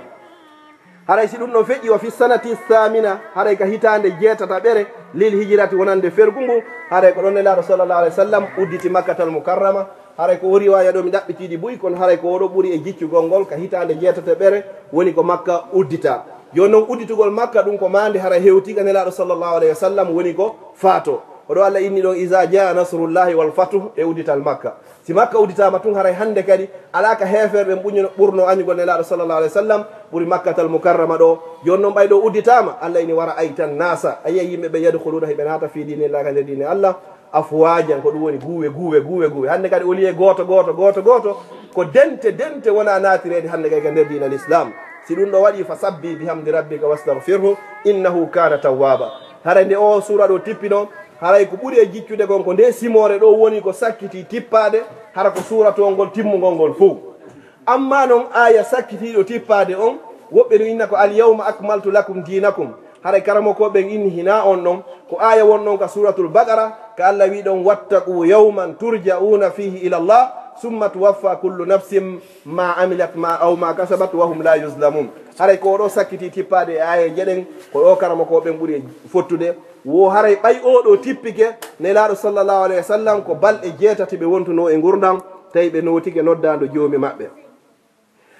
Haray si ɗum ɗon feƴƴi, wa fi sanati thamina, haray ka hitaande jeetataɓere, lil hijrati wonande fergu ngu, haray ko ɗon Nelaaɗo sallallahu alayhi wa sallam udditi Makkatal Mukarrama. Haray ko o riwaya ɗo mi ɗaɓɓitiiɗi buy, kono haray ko oɗo ɓuri e jiccugol ngol ka hitaande jeetataɓere, woni ko Makka uddita. Jooni noon udditugol Makka ɗum ko maande hara hewti ka Nelaaɗo sallallahu alayhi wa sallam woni ko faato. Oɗo Allah inni ɗon, "Iza jaa nasrullahi wal fathu," e uddital Makka. Si Makka udditaama tun, haray hannde kadi alaa ka heeferɓe ɓuñuno-, ɓurno añugol Nelaaɗo sallallahu alayhi wa sallam ɓuri Makkatal Mukarrama ɗo. Jooni noon ɓay ɗo udditaama, Allah ini, "Wa ra'aytan nasa," a yi'ay yimɓe ɓe, "yadkhuluna," hiɓe naata, "fi dinillahi," ka nder diine Allah, "afwajan," ko ɗum woni guuwe, guuwe, guuwe, guuwe. Hannde kadi, au lieu gooto, gooto, gooto, gooto, ko dente, dente wona naatireede hannde kadi ka nder diina l'islam. Si ɗum ɗo waɗi, "fasabbih bihamdi rabbika wastaghfirhu, innahu kana tawwaba." Haray nde o suura ɗo tippino, haray ko ɓuri e jiccude kon ko nde simoore ɗo woni ko sakkiti tippaade, hara ko suura to ngol timmungol ngol fof. Amma noon, aaya sakkitiiɗo tippaade on, woɓɓe no inna ko, "Al yawma akmaltu lakum dinakum." Haray karamokooɓe ɓen inni hinaa on ɗon. Ko aaya won ɗon ka Suuratul Baqara, ka Allah wii ɗon, "Wattaqu yawman turja'una fihi ila Allah, summa tuwaffa kullu nafsin ma amilat ma, aw ma kasabat wa hum la yuzlamun." Haray ko oɗo sakkiti tippaade e aayeeje ɗen, ko ɗo karamokooɓe ɓen ɓuri fottude. Wo haray ɓay oɗo tippike, Nelaaɗo sallallahu alayhi wa sallam ko balɗe jeetati ɓe wontuno e ngurndan, tawi ɓe nootike noddaando Joomi maɓɓe.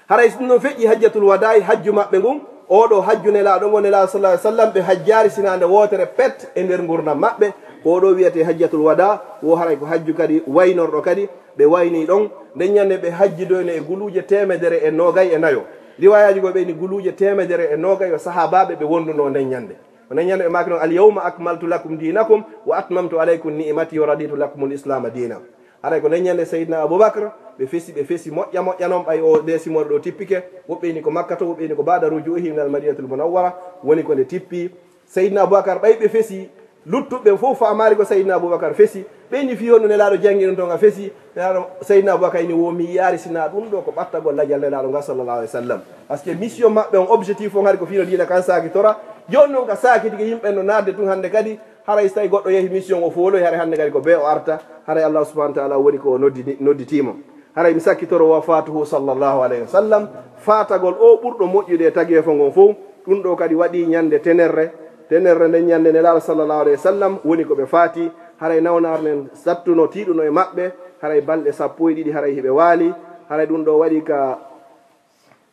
Haray si ɗum ɗon feƴƴi hajjatul wadaa'i, hajju maɓɓe ngun, oɗo hajju Nelaaɗo ngon, Nelaaɗo sallallahu alayhi wa sallam, ɓe hajjaali sinaa nde wootere pet e nder ngurndan maɓɓe. Ko oɗo wiyetee hajjatul wadaa, wo haray ko hajju kadi waynorɗo kadi, ɓe wayni ɗon. Nden ñande ɓe hajjidoyno e guluuje teemedere e noogay e nayo. Riwayaaji goo ɓe ni guluuje teemedere e noogay o sahaabaaɓe ɓe wonduno nden ñande. O nden ñande ɓe maaki non, "Al yawma akmaltu lakum dinakum wa atmamtu alaykum ni'mati wa raditu lakumul islama dina." Haray ko nden ñande Seydina Abubakar, ɓe fesi, ɓe fesi moƴƴa moƴƴa non, ɓay o nde simoore ɗo tippike, woɓɓe ini ko Makka to, woɓɓe ini ko ba'da ruju'ihi minal Madinatul Munawwara, woni ko nde tippi. Seydina Abubakar, ɓay ɓe fesi, luttuɓe fof faamaali ko Seydina Abubakar fesi, ɓe ini fii honno Nelaaɗo janngi ɗum ton a fesi, Nelaaɗo, Seydina Abubakar ini wo mi yiyaari sinaa ɗum ɗo ko ɓattagol lajal Nelaaɗo ngal sallallahu alayhi wa sallam. Parce que mission maɓɓe on, objectif on hari ko fii no diina kan saakitora, jooni non ka saakitike yimɓe no naatde tun hannde kadi, haray si tawi goɗɗo yehi mission o fooloy, haray hannde kadi ko bee o arta, haray Allah subhanahu wa ta'ala woni ko o noddi-, nodditiimo. Haray mi sakkitoro wafatuhu sallallahu alayhi wa sallam, faatagol o ɓurɗo moƴƴude e tageefo ngon fof. Ɗum ɗo kadi waɗi ñande tenerre, tenerre nden ñande Nelaaɗo sallallahu alayhi wa sallam woni ko ɓe faati. Haray nawnaare nden sattuno, tiiɗuno e maɓɓe, haray balɗe sappo e ɗiɗi haray hiɓe waali. Haray ɗum ɗo waɗi ka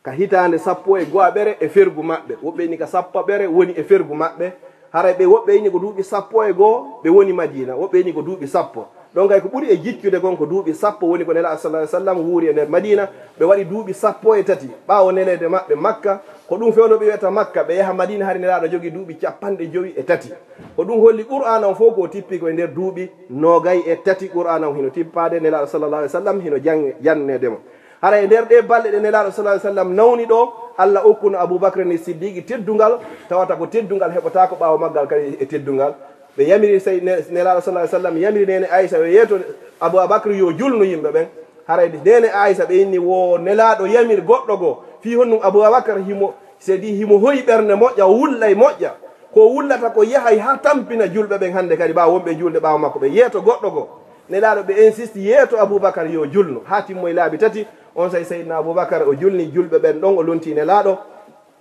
ka hitaande sappo e go'aɓere e fergu maɓɓe. Woɓɓe ini ka sappoɓere woni e fergu maɓɓe. Haray ɓe woɓɓe ini ko duuɓi sappo e goo ɓe woni Madiina, woɓɓe ini ko duuɓi sappo. Ɗon kay ko ɓuri e jiccude kon ko duuɓi sappo woni ko Nelaaɗo sallallahu alayhi wa sallam wuuri e nder Madiina. Ɓe waɗi duuɓi sappo e tati ɓaawo neleede maɓɓe Makka. Ko ɗum fewndo ɓe wiyata Makka, ɓe yaha Madiina hari Nelaaɗo jogii duuɓi capanɗe jowi e tati. Ko ɗum holli Qur'aana on fof ko o tippi ko e nder duuɓi noogay e tati. Qur'aana on hino tippaade, Nelaaɗo sallallahu alayhi wa sallam hino jang-, janneede mo. Hara e nder ɗee balɗe ɗe Nelaaɗo sallallahu alaihi wasallam nawni ɗoo, Allah okkuno Abubakar ni Siddiqi teddungal, tawata ko teddungal heɓotaako ɓaawo maggal kadi e teddungal. Ɓe yamiri Sey-, Ne-, Nelaaɗo sallallahu alaihi wasallam yamiri neene Aisha yo yeeto Abubakar yo julnu yimɓe ɓen. Haray neene Aisha ɓe inni wo Nelaaɗo yamir goɗɗo goo. Fii honɗum Abubakar himo, sedi himo hoyi ɓernde moƴƴa, o wullay moƴƴa. Ko wullata ko yahay haa tampina julɓe ɓen hannde kadi ɓaawo wonɓe julde ɓaawo makko ɓe yeeto goɗɗo goo. Nelaaɗo ɓe insisti yeeto Abubakar yo julnu haa timmoy laabi tati. On say Seydina Abubakar o julni julɓe ɓen ɗon, o lonti Nelaaɗo.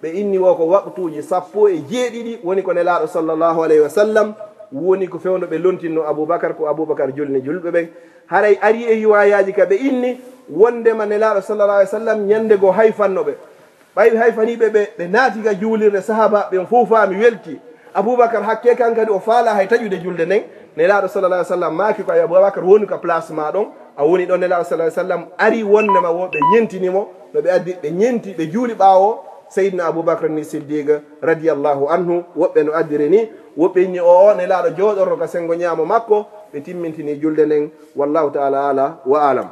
Ɓe inni wo ko waqtuuji sappo e jeeɗiɗi woni ko Nelaaɗo sallallahu alayhi wa sallam woni ko fewndo ɓe lontinno Abubakar, ko Abubakar julni julɓe ɓen. Haray ari e riwaayaaji ka ɓe inni wondema Nelaaɗo sallallahu alayhi wa sallam ñande goo hayfanno ɓe. Ɓay hayfanii ɓe, ɓe, ɓe naati ka juulirde, sahaabaaɓe ɓen fow faami, welti. Abubakar hakkee kan kadi o faalaa hay taƴude julde nden. Nelaaɗo sallallahu alayhi wa sallam maaki ko, "Ay Abubakar, wonu ka place maa ɗon." A woni ɗon, Nelaaɗo sallallahu alayhi wa sallam ari wondema wo ɓe ñentini mo, no ɓe addi, ɓe ñenti, ɓe juuli ɓaawo Seydina Abubakar ni Siddiq radiyallahu anhu. Woɓɓe no addiri ni, woɓɓe inni, "Oo, Nelaaɗo jooɗorno ka senngo ñaamo makko." Ɓe timmintini julde nden. Wallahu ta'ala ala wa alam.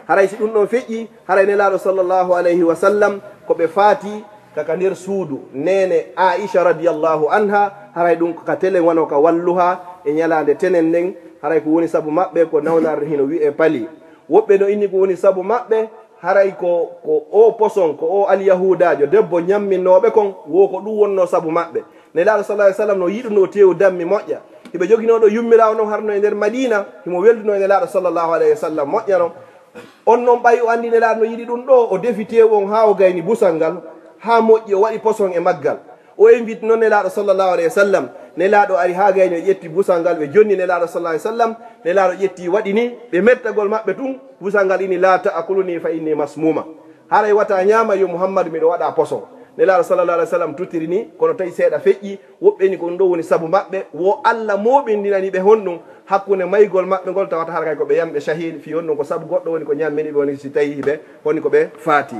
Haray si ɗum ɗon feƴƴi, haray Nelaaɗo sallallahu alayhi wa sallam ko ɓe faati ka, ka nder suudu neene Aisha radiyallahu anha, haray ɗum ko ka telen wano ka walluha e ñalaande tenen nden, haray ko woni sabu maɓɓe ko nawnarde hino wi'e pali. Woɓɓe no inni ko woni sabu maɓɓe, haray ko, ko o poson, ko o alyahuudaajo debbo ñamminooɓe kon, wo ko ɗum wonno sabu maɓɓe. Nelaaɗo sallallahu alaihi wasallam no yiɗuno teewu dammi moƴƴa. Hiɓe joginoo ɗo yummiraawo non harno e nder Madiina, himo welduno e Nelaaɗo sallallahu alaihi wasallam moƴƴa non. On non ɓay o anndi Nelaaɗo no yiɗi ɗum ɗo, o defi teewu on haa o gayni busal ngal, haa moƴƴi o waɗi poson e maggal. O invite non Nelaaɗo sallallahu alaihi wasallam. Nelaaɗo ari haa gayni o ƴetti busal ngal, ɓe jonni Nelaaɗo sallallahu alaihi wasallam. Nelaaɗo ƴetti waɗi ni, ɓe mettagol maɓɓe tun, busal ngal ini, "La ta'kuluni fa inni masmuma." Haray wata ñaama yo Muhammadu, miɗo waɗa poson. Nelaaɗo sallallahu alaihi wasallam tutiri ni, kono tawi seeɗa feƴƴi, woɓɓe ni ko ɗum ɗo woni sabu maɓɓe, wo Allah mooɓindinani ɓe honɗum hakkunde maygol maɓɓe ngol, tawata hara kay ko ɓe yamɓe shahid, fii honɗum ko sabu goɗɗo woni ko ñammini ɓe, woni si tawi ɓe, woni ko ɓe faati.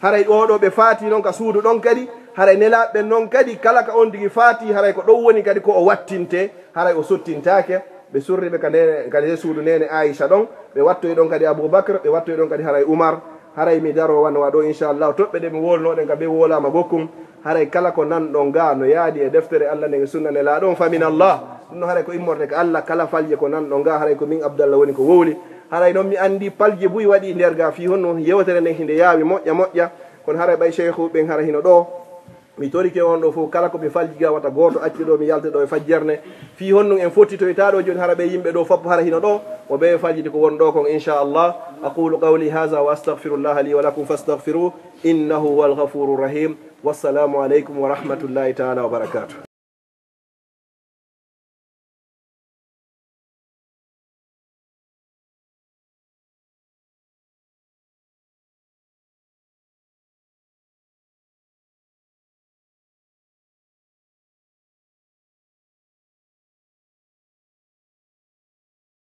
Haray ɗo ɗo ɓe faati non ka suudu ɗon kadi, haray nelaaɓe ɓen non kadi, kala ka on tigi faati, haray ko ɗon woni kadi ko o wattinte, haray o sottintaake. Ɓe surri ɓe ka nde, ka nde suudu neene Aisha ɗon, ɓe wattoyi ɗon kadi Abu Bakr, ɓe wattoyi ɗon kadi haray Umar. Haray mi daro wano waɗo, inchallahu, toɓɓe ɗe mi wolnoɗen ka ɓe wolama gokkun. Haray kala ko nanɗon ga no yaadi e deftere Allah nden e sunna Nelaaɗo on, famin Allah. Ɗum no haray ko immorde ka Allah, kala falje ko nanɗon ga, haray ko min Abdallah woni ko wowli. Haray non mi andi palje buy waɗi nder ga fii honno yewtere nden hinde yaawi moƴƴa moƴƴa. Kono haray ɓay sheikhu ɓen hara hino ɗo. Mi torike on ɗo fof, kala ko ɓe falji ga, wata gooto accu ɗo, mi yalta ɗo e fajjerne. Fii honɗum en fottitoyta ɗo jooni, hara ɓe yimɓe ɗo fop hara hino ɗo, mo ɓe faljiti ko won ɗo kon, inchallah. أقول قولي هذا وأستغفر الله لي ولكم فاستغفروه إنه هو الغفور الرحيم. والسلام عليكم ورحمة الله تعالى وبركاته.